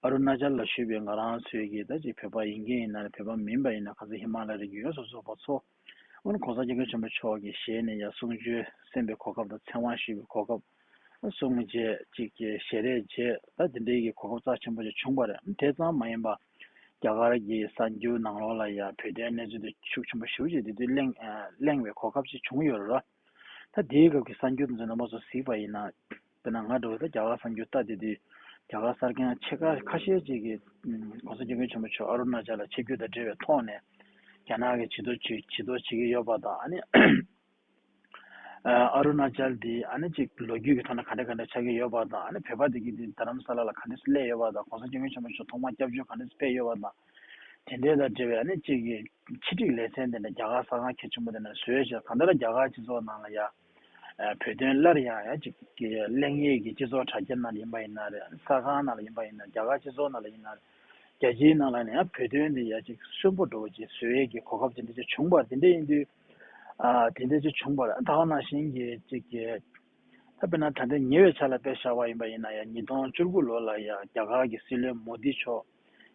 ཨ་རུ་ན་ཅལ་ལ་བཞུགས་པའི་ང་རང་ཚོའི་གི་ད་ཅིག་བོད་པ་ཡིན་མཁན་ཡིན་ན་རེད། བོད་པ་མིན་པ་ཡིན་ན་ག་ཚོད་ཧི་མ་ལ་ཡའི་རི་རྒྱུད་ཡོངས་སུ་རྫོགས་པ་ཚོ། ཨ་ནི་༸གོང་ས་༸སྐྱབས་མགོན་ཆེན་པོ་མཆོག་གི་ཞལ་ནས་ཡང་གསུང་ཆོས་གསན་པའི་གོ་སྐབས་དང་ཚེ་དབང་ཞུས་པའི་གོ་སྐབས། གསུང་བྱས་ཅིག་གི་ཞལ་རས་མཇལ། ད་དེ་འདྲའི་གི་གོ་སྐབས་རྩ་ཆེན་པོ་ཅིག་བྱུང་བ་རེད། དེ་ཙམ་མ་ཡིན་པ་རྒྱ་གར་གྱི་གསར་འགྱུར་ནང་ལོགས་ལ་ཡང་བོད་དོན་གནས་ཚུལ་དེ་ཤུགས་ཆེན་པོ་ཞེ་པོ་ཅིག་དེ་དུས་གླེང་ཨ་གླེང་བའི་གོ་སྐབས་ཅིག་བྱུང་ཡོད་རེད། ད་དེའི་སྐབས་ཀྱི་གསར་འགྱུར་དེ་ཚོ་རྣམ་པ་ཚོ་གཟིགས་པ་ཡིན་ན། དཔེར་ན་ང་འདྲ་བོ་ད་རྒྱ་གར་གསར་འགྱུར་ལྟ་བསྡད་དུས་རྒྱ་གར་གསར་མཁན་ཆེ་ཁག་ཁ་ཤས་ཅིག་གིས་༸གོང་ས་༸སྐྱབས་མགོན་ཆེན་པོ་མཆོག་ཨ་རུ་ན་ཅལ་ལ་ཆིབས་བསྒྱུར་དང་འབྲེལ་བའི་ཐོག་ནས་རྒྱ་ནག་གིས་བྱི་དོར་བྱེད་བྱི་དོར་བྱེད་ཀྱི་ཡོད་པ་དང་། ཨ་ནི་ཨ་རུ་ན་ཅལ་འདི་ཨ་ནི་ཅིག་ལོ་རྒྱུས་ཀྱི་ཐོག་ནས་ག་འདྲ་ག་འདྲ་ཆགས་ཀྱི་ཡོད་པ་དང་། ཨ་ནི་བོད་པ་འདི་གིས་འདི་རྡ་རམ་ས་ལ་ལ་ག་འདྲ་སླེབས་ཡོད་པ་དང་། ༸གོང་ས་༸སྐྱབས་མགོན་ཆེན་པོ་མཆོག་ཐོག་མར་སྐྱབས་བཅོལ་ག་འདྲ་ཕེབས་ཡོད་པ་དང་། དེ་འདྲའི་དང་འབྲེལ་བའི་ཨ་ནི་གཅིག་གི་ཕྱི་སྒྲིག་ལེ་ཚན་དེ་འདྲ་རྒྱ་གར་གསར་ཁང་གལ་ཆེན་པོ་དེ་འདྲ་བཟོས་བྱས། གང་ལྟར་རྒྱ་གར་སྤྱི་ཚོགས་ནང་ལ་ཡ་བོད་དོན་སླར་ཡང་ཡ་གཅིག་གི་གླེང་ཡས་ཀྱི་སྤྱི་ཚོགས་དྲ་རྒྱ་ནང་ལ་ཡིན་པ་ཡིན་ན་རེད། གསར་ཁང་ནང་ལ་ཡིན་པ་ཡིན་ན། རྒྱ་གར་སྤྱི་ཚོགས་ནང་ལ་ཡིན་ན་རེད། རྒྱལ་སྤྱིའི་ནང་ལ་ནི་ཡ་བོད་དོན་དེ་ཡ་གཅིག་གསོན་པོ་འགྲོ་བ་ཅིག་བཟོ་ཡས་ཀྱི་གོ་སྐབས་དེ་འདྲ་ཅིག་བྱུང་བ་དེ་འདྲ་ཡིན་དུས། ཨ་དེ་འདྲ་ཅིག་བྱུང་བ་རེད། ད་ག་ནང་བཞིན་གྱི་གཅིག་གི་ད་དཔེར་ན་ད་ལྟ་ཉེ་བའི་ཆར་ལ་དཔེ་བཞག་པ་ཡིན་པ་ཡིན་ན་ཡང་ཉིས་སྟོང་བཅུ་དགུ་ལོ་ལ་ཡང་རྒྱ་གར་གྱི་སྲིད་བློན་མོ་དི་མཆོག་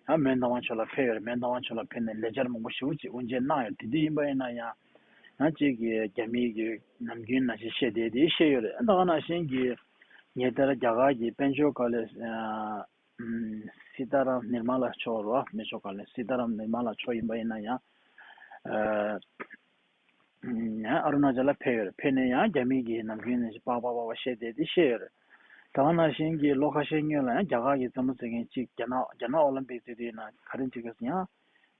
ཡང་མོན་རྟ་དབང་ཕྱོགས་ལ་ཕེབས་ཡོད་རེད། མོན་རྟ་དབང་ཕྱོགས་ལ་ཕེབས་ནས་ལས་འཆར་མང་པོ་ཞེ་པོ་ཅིག་དབུ་འབྱེད་གནང་ཡོད། དེ་དུས་ཡིན་པ་ཡིན་ན་ཡང་ཡང་གཅིག་གིས་རྒྱ་མིའི་གི་ནམ་རྒྱུན་ནང་བཞིན་བཤད་བསྡད་དེ་བཤད་ཡོད་རེད། ད་ག་ནང་བཞིན་གྱི་ཉེ་ལྟར་རྒྱ་གར་གྱི་དཔལ་འབྱོར་བཀའ་བློན་ཨ་སི་ཏཱ་རམ་ནིར་མ་ལ་མཆོག་རེད་བ། མི་མཆོག་བཀའ་བློན་སི་ཏཱ་རམ་ནིར་མ་ལ་མཆོག་ཡིན་པ་ཡིན་ན་ཡང་ཨ། ཡང་ཨ་རུ་ན་ཅལ་ལ་ཕེབས་ཡོད་རེད། ཕེབས་ནས་ཡང་རྒྱ་མི་གི་ནམ་རྒྱུན་ནས་པགས་པགས་པགས་པགས་བཤད་བསྡད་དེ་བཤད་ཡོད་རེད། ད་ག་ནང་བཞིན་གྱི་ལོ་ཁ་ཤས་སྔོན་ལ་ཡང་རྒྱ་གར་གྱི་རྩེད་མོ་རྩེ་མཁན་གཅིག་རྒྱ་ནག་རྒྱ་ནག་ཨོ་ལིམ་པིག་རྩེ་དུས་ན་ག་རེ་འཇིགས་སྐུལ་ཡང་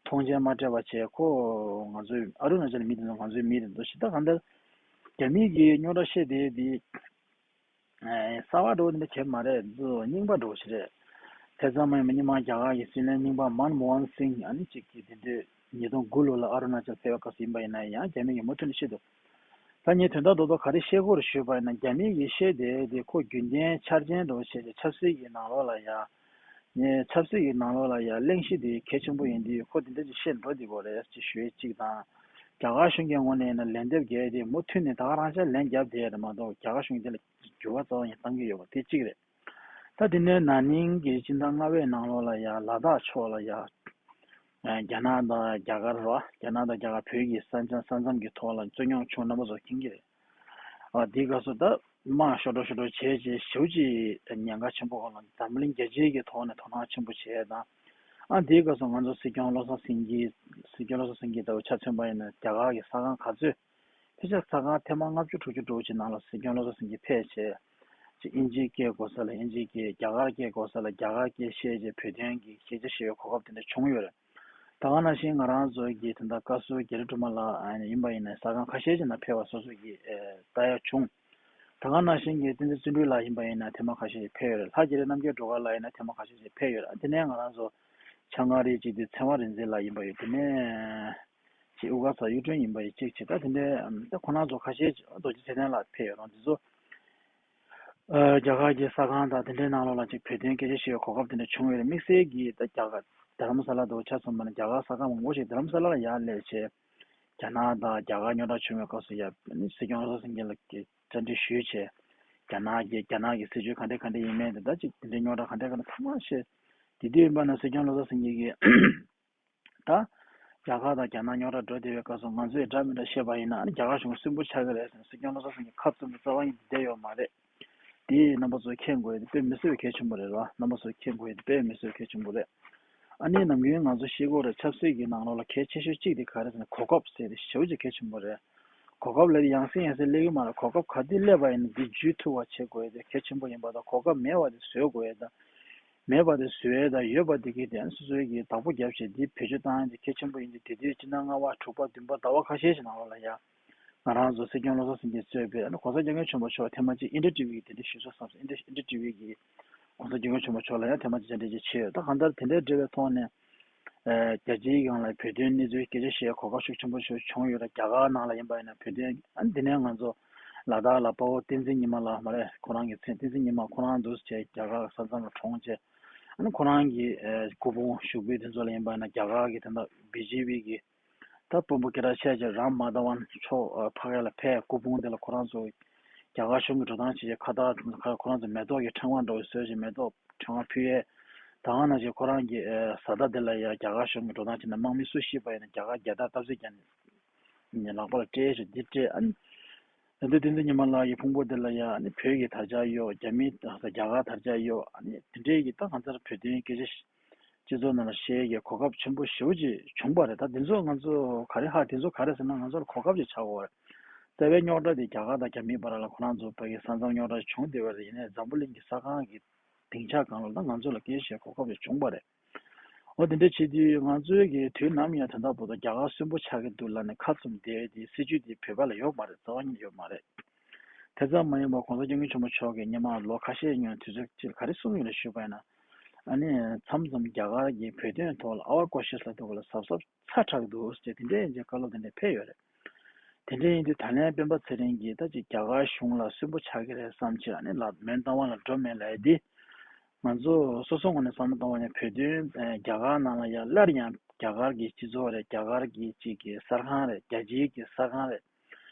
མཐོང་མཆན་མ་སྤྲད་པ་བྱས། ཁོ་ང་ཚོའི་ཨ་རུ་ན་ཅལ་མི་དེ་ཚོ་ང་ཚོའི་མི་རེད་འདུག་ཞེ། ད་གང་ལྟར་རྒྱ་མི་གི་རྙོག་དྲ་བཤད་བསྡད་དེ། ཨེ་གསར་བ་འགྲོ་འདི་འདྲ་གལ་མ་རེད། འདི་རྙིང་པ་འགྲོ་ཞིག་རེད། དེ་ཙམ་མ་ཡིན་པ་སྔོན་མ་རྒྱ་གར་གྱི་སྲིད་བློན་རྙིང་པ་མན་མོ་ཧན་སིང་ཨ་ནི་གཅིག་གིས་དེ་དུས་ཉིས་སྟོང་དགུ་ལོ་ལ་ཨ་རུ་ན་ཅལ་ཕེབས་པའི་སྐབས་སུ་ཡིན་པ་ཡིན་ན་ཡང་རྒྱ་མི་གིས་མུ་མཐུད་ནས་བཤད་འདུག་ད་ངས་དོན་དག་རྡོག་རྡོག་ག་རེ་བཤད་དགོས་རེད་ཞུས་པ་ཡིན་ན། རྒྱ་མི་གིས་བཤད་བསྡད་དེ་ཁོ་རྒྱུན་ལྡན་འཆར་ཅན་འདྲ་བོ་བྱས་ཏེ་ཆབ་སྲིད་ཀྱི་ནང་ལོགས་ལ་ཡ། ངས་ཆབ་སྲིད་ཀྱི་ནང་ལོགས་ལ་ཡ་གླེང་གཞི་དེ་གལ་ཆེན་པོ་ཡིན་དུས་ཁོ་དེ་འདྲ་ཅིག་བཤད་འགྲོ་བསྡད་ཀྱི་ཡོད་རེད་ཅེས་ཞུ་ཡས་གཅིག་དང་། རྒྱ་གར་གཞུང་གི་ངོས་ནས་ཡིན་ན་ལན་འདེབས་རྒྱག་ཡས་དེ་མུ་མཐུད་ནས་ད་ག་རང་ཅག་ལན་བརྒྱབ་བསྡད་ཡོད་རེད་མ་གཏོགས། རྒྱ་གར་གཞུང་གིས་དེ་ལ་འགྱུར་བ་རྩ་བ་ནས་གཏང་གི་ཡོད་པ་དེ་གཅིག་རེད། ད་དེ་ནས་ན་ནིང་གི་སྤྱི་ཟླ་ལྔ་པའི་ནང་ལོགས་ལ་ཡ་ལ་དྭགས་ཕྱོགས་ལ་ཡ། ཨ་རྒྱ་ནག་དང་རྒྱ་གར་རོ། རྒྱ་ནག་དང་རྒྱ་གར་བོད་ཀྱི་ས་མཚམས་ས་མཚམས་ཀྱི་ཐོག་ལ་རྩོད་རྙོག་བྱུང་རྣམ་པ་ཚོ་མཁྱེན་གྱི་རེད། ཨ་དེའི་སྐབས་སུ་ད་དམག་ཤོར་འགྲོ་ཤོར་འགྲོ་བྱས་བྱས་ཞེ་པོ་ཅིག་ཉེན་ཁ་ཆེན་པོ་སྒང་ལ་འཛམ་གླིང་རྒྱལ་སྤྱིའི་གི་ཐོག་ནས་དོ་སྣང་ཆེན་པོ་བྱས་དང་། ཨ་དེའི་སྐབས་སུ་ང་ཚོ་སྲིད་སྐྱོང་བློ་བཟང་སེང་གེ་སྲིད་སྐྱོང་བློ་བཟང་སེང་གེ་ལྟ་བུ་ཆ་མཚོན་པ་ཡིན་ན་རྒྱ་གར་གྱི་ས་ཁང་ག་ཚོད། ཕལ་ཆེར་ས་ཁང་ཐེངས་མ་ལྔ་བཅུ་དྲུག་ཅུ་འགྲོ་ཅིག་ནང་ལ་སྲིད་སྐྱོང་བློ་བཟང་སེང་གེ་ཕེབས་བྱས། ཅིག་ཨིན་ཇིའི་སྐད་གོ་ས་ལ་ཨིན་ཇིའི་སྐད། རྒྱ་གར་སྐད་གོ་ས་ལ་རྒྱ་གར་སྐད་བཤད་བྱས་བོད་དོན་གྱི་སྐད་ཆ་བཤད་པའི་གོ་སྐབས་དེ་འདྲ་བྱུང་ཡོད་རེད། ད་ག་ནང་བཞིན་ང་རང་ཚོ་གི་ད་ལྟ་བཀའ་ཟུར་རྒྱ་རི་སྒྲོལ་མ་ལགས་ཡིན་པ་ཡིན་ན་ས་ཁང་ཁ་ཤས་ཅིག་ནང་ཕེབས་པ་སོ་སོ་གིས་ལྟ་ཡག་བྱུང་། ད་ག་ནང་བཞིན་གྱི་བསྟན་འཛིན་བརྩོན་འགྲུས་ལགས་ཡིན་པ་ཡིན་ན་ཐེངས་མ་ཁ་ཤས་ཤིག་ཕེབས་ཡོད་རེད། ལྷ་རྒྱ་རི་རྣམ་རྒྱལ་སྒྲོལ་དཀར་ལགས་ཡིན་ན་ཐེངས་མ་ཁ་ཤས་ཤིག་ཕེབས་ཡོད་རེད། དེ་ནས་ང་རང་ཚོ་ཆང་ཁང་རེ་གཅིག་དེ་ཚེ་དབང་རིག་འཛིན་ལགས་ཡིན་པ་ཡིན། དེ་ནས་ཅིག་དབུ་དཀར་ཚ་གཡུ་སྒྲོན་ཡིན་པ་ཡིན་གཅིག་བྱས། ད་དེ་འདྲའི་ད་ཁོང་རྣམ་ཚོ་ཁ་ཤས་རྡོ་རྗེ་ཚེ་བརྟན་ལགས་ཕེབས་ཡོད་རུང་དེ་ཚོ་ཨ་རྒྱ་གར་གྱི་གསར་ཁང་དང་དེ་འདྲའི་ནང་ལོགས་ལ་ཅིག་བོད་དོན་སྐད་ཆ་བཤད་པའི་གོ་སྐབས་དེ་འདྲ་བྱུང་ཡོད་རེད། དམིགས་བསལ་གྱིས་ད་རྒྱ་གར་རྡ་རམ་ས་ལ་དུ་ཆ་མཚོན་པ་ན་རྒྱ་གར་གསར་ཁང་མང་པོ་ཞིག་རྡ་རམ་ས་ལ་ལ་ཡར་སླེབས་བྱས། རྒྱ་ནག་དང་རྒྱ་གར་རྙོག་དྲ་བྱུང་བའི་སྐབས་སུ་ཡ་ཨ་ནི་སྲིད་སྐྱོང་བློ་བཟང་སེང་གེ་ལ་བཅར་འདྲི་ཞུས་བྱས། རྒྱ་ནག་གི་རྒྱ་ནག་གི་སྲིད་བྱུས་ག་འདྲ་ག་འདྲ་ཡིན་མིན་དེ་ད་ཅིག་དེ་འདྲའི་རྙོག་དྲ་ག་འདྲ་ག་འདྲ་ཚང་མ་བཤད། དེ་དུས་ཡིན་པ་ན་སྲིད་སྐྱོང་བློ་བཟང་སེང་གེ་གིས། ད། རྒྱ་གར་དང་རྒྱ་ནག་རྙོག་དྲ་འགྲོ་བསྡད་པའི་སྐབས་སུ་ང་ཚོས་འདྲ་མི་འདྲ་བཤད་པ་ཡིན་ན་ཨ་ནི་རྒྱ་གར་གཞུང་སུན་པོ་ཆགས་ཀྱི་རེད་ཟེར་ནས་སྲིད་སྐྱོང་བློ་བཟང་སེང་གེ་ཁ་བཙུམ་པའི་རྩ་བ་ཉིད་བསྡད་ཡོད་མ་རེད། དེ་རྣམ་པ་ཚོས་མཁྱེན་དགོས་ཡ་དེ་དཔེ་མི་སྲིད་པའི་གལ་ཆེན་པོ་རེད་ར། རྣམ་པ་ཚོས་མཁྱེན་དགོས་ཡ་དེ་དཔེ་མི་སྲིད་པའི་གལ་ཆེན་པོ་རེད། ཨ་ནི་ནམ་རྒྱུན་ང་ཚོ་ཤེས་དགོས་རེད། ཆབ་སྲིད་ཀྱི་ནང་ལོགས་ལ་གལ་ཆེ་ཤོས་གཅིག་དེ་ག་རེ་ཟེར་ན་གོ་སྐབས་ཟེར་དེ་ཞེ་པོ་ཅིག་གལ་ཆེན་པོ་རེད། གོ་སྐབས་ལབ་དེ་ཡང་སེ་ཡང་སེ་སླེབས་ཀྱི་མ་རེད། གོ་སྐབས་ག་དུས་སླེབས་པ་ཡིན་ན་དེ་འཇུས་ཐུབ་པ་བྱེད་དགོས་ཡ་དེ་གལ་ཆེན་པོ་ཡིན་པ་དང་གོ་སྐབས་མེད་པ་དེ་བཟོ་དགོས་ཡ་དང་། མེད་པ་དེ་བཟོ་ཡས་དང་ཡོད་པ་དེ་གའི་དེ་ཨ་ནི་སོ་སོའི་གི་བདག་པོ་བརྒྱབ་བྱས་འདི་བེད་སྤྱོད་བཏང་ཡས་དེ་གལ་ཆེན་པོ་ཡིན་དུས་དེ་དུས་སྤྱི་ཟླ་ལྔ་པ་དྲུག་པ་བདུན་པ་ཟླ་བ་ཁ་ཤས་ཤིག་ནང་ལོགས་ལ་ཡ། ང་རང་ཚོ་སྲིད་སྐྱོང་བློ་བཟང་སེང་གེ་གཙོས་པའི་ཨ་ནི་༸གོང་ས་༸སྐྱབས་མགོན་ཆེན་པོ་མཆོག་ཐེངས་མ་གཅིག་ཨིན་ཌི་ཊི་ཝི་གི་དེ་འདྲ་ཞུས་སོང་བསམ་སོང་། ཨིན་ཌི་ཨིན་ཌི་ཊི་ཝི་གི་༸གོང་ས་༸སྐྱབས་མགོན་ཆེན་པོ་མཆོག་ལ་ཡང་ཐེངས་མ་གཅིག་བཅར་འདྲི་ཅིག་བྱས་ཡོད། ད་གང་ལྟར་དེ་འདྲའི་འབྲེལ་བའི་ཐོག་ནས། རྒྱལ་སྤྱིའི་སྒང་ལ་བོད་དོན་གནས་ཚུལ་སྐད་ཆ་བཤད་གོ་སྐབས་ཤུགས་ཆེན་པོ་ཞིག་བྱུང་ཡོད་རེད། རྒྱ་གར་ནང་ལ་ཡིན་པ་ཡིན་ན་བོད་དོན་ཨ་ནི་དེ་ནས་ང་ཚོ་ལ་དྭགས་ལ་དཔའ་བོ་བསྟན་འཛིན་ཉི་མ་ལགས་མ་རེད། ཁོ་རང་གི་མཚན་བསྟན་འཛིན་ཉི་མ་ཁོ་རང་འདུག་བྱས་རྒྱ་གར་ས་མཚམས་ལ་གྲོངས་བྱས། ཨ་ནི་ཁོ་རང་གི་སྐུ་ཕུང་ཞུགས་འབུལ་དེ་ཚོ་ལ་ཡིན་པ་ཡིན་ན་རྒྱ་གར་གི་དེ་འདྲ་བི་ཇེ་པི་གི་ད་དཔོན་པོ་སྐད་གྲགས་ཆེ་ཆེ་རམ་མ་དྷ་ཝན་མཆོག་ཕ་གི་ལ་ཕེབས། སྐུ་ཕུང་དེ་ལ་ཁོ་རང་ཚོ་རྒྱ་གར་གཞུང་གི་འགྲོ་སྟངས་བྱེད་ཆེད་ཁ་བཏགས་ཁོ་རང་ཚོ་མེ་ཏོག་གི་ཕྲེང་བ་འདྲ་བོ་བཟོས་བྱས་མེ་ཏོག་ཕྲེང་བ་ཕུལ་ཡས། ད་ག་ནང་བཞིན་ཁོ་རང་གི་ཨེ་བཟའ་ཟླ་དེ་ལ་ཡང་རྒྱ་གར་གཞུང་གི་འགྲོ་སྟངས་བྱས་ན་དམག་མི་སུ་ཤི་བ་ཡིན་ན་རྒྱ་གར་རྒྱལ་དར་བཏབ་རྩིས་རྒྱག་ནས་ལག་པ་ལ་སྤྲད་བྱས་འདི་སྤྲད། ཨ་ནི་ད་དུང་བསྟན་འཛིན་ཉི་མ་ལགས་ཀྱི་ཕུང་པོ་དེ་ལ་ཡང་ཨ་ནི་བོད་ཀྱི་དར་ཆ་གཡོགས། རྒྱ་མི་རྒྱ་གར་དར་ཆ་གཡོགས། ཨ་ནི་དེ་འདྲའི་གི་ད་གང་ལྟར་བོད་དོན་སྐད་ཆ་སྤྱི་ཚོགས་ནང་ལ་བཤད་ཡས་ཀྱི་གོ་སྐབས་ཆེན་པོ་ཞེ་པོ་ཅིག་བྱུང་བ་རེད། ད་འདི་ཚོ་ང་ཚོ་ག་རེ་ཧ་འདི་ཚོ་ག་རེ་ཟེར་ན་ང་ཚོ་ལ་གོ་སྐབས་ཅིག་ཆགས་ཡོད་རེད། རྩ་བའི་རྙོག་དྲ་དེ་རྒྱ་གར་དང་རྒྱ་མིའི་བར་ལ་ཁོ་རང་ཚོ་ཕ་གི་ས་མཚམས་རྙོག་དྲ་བྱུང་བསྡད་པ་རེད། ཡིན་ནའི་འཛམ་བུ་གླིང་གི་ས་ཁང་གི་སྡིངས་ཆ་སྒང་ལ་ད་ང་ཚོ་ལ་སྐད་ཆ་བཤད་གོ་སྐབས་ཅིག་བྱུང་བ་རེད། འོ་དེ་འདྲ་བྱེད་དུས་ང་ཚོའི་གི་དུས་ནམ་ཡང་དོན་དག་བར་དུ་རྒྱ་གར་སུན་པོ་ཆགས་ཀྱི་འདུག་ལབ་ནས་ཁ་བཙུམ་བསྡད་དེ་སྲིད་ཇུས་དེ་བོད་པ་ལ་ཡོད་མ་རེད། རྩ་བ་ཉིད་ཡོད་མ་རེད། དེ་ཙམ་མ་ཡིན་པར་༸གོང་ས་༸སྐྱབས་མགོན་ཆེན་པོ་མཆོག་གིས་སྔོན་མ་ལོ་ཁ་ཤས་སྔོན་དུས་ཚོད་ཅིག་ག་རེ་གསུངས་ཡོད་ལ་ཞུས་པ་ཡིན་ན། ཨ་ནི་མཚམས་མཚམས་རྒྱ་གར་གྱི་བོད་དོན་ཐོག་ལ་ཨ་ཝར་ཀོ་ཤེས་ལ་འདུག་ག་ལ་གཟབ་གཟབ་ཚ་དྲག་འདུག་ཟེར་དེ་འདྲའི་ཡིན་ཅེས་བཀའ་སློབ་དེ་འདྲ་ཕེབས་ཡོད་རེད། དེ་འདྲ་ཡིན་དུས་ད་ལན་སྤེན་པ་ཚེ་རིང་གིས་ད་ཅིག་རྒྱ་གར་གཞུང་ལ་སུན་པོ་ཆགས་ཀྱི་རེད་བསམ་བྱས་ཨ་ནི་ལ་མོན་རྟ་དབང་ལ་འགྲོ་མེད་ལབ་ཡ་འདི། ང་ཚོ་སོ་སོ་ངོས་ནས་བསམ་བློ་བཏང་བ་ཡིན་ན་བོད་དོན་ཨ་རྒྱ་གར་ནང་ལ་ཡང་སླར་ཡང་རྒྱ་གར་གྱི་སྤྱི་ཚོགས་རེད། རྒྱ་གར་གྱི་གཅིག་གི་གསར་ཁང་རེད། རྒྱལ་སྤྱིའི་གི་གསར་ཁང་རེད།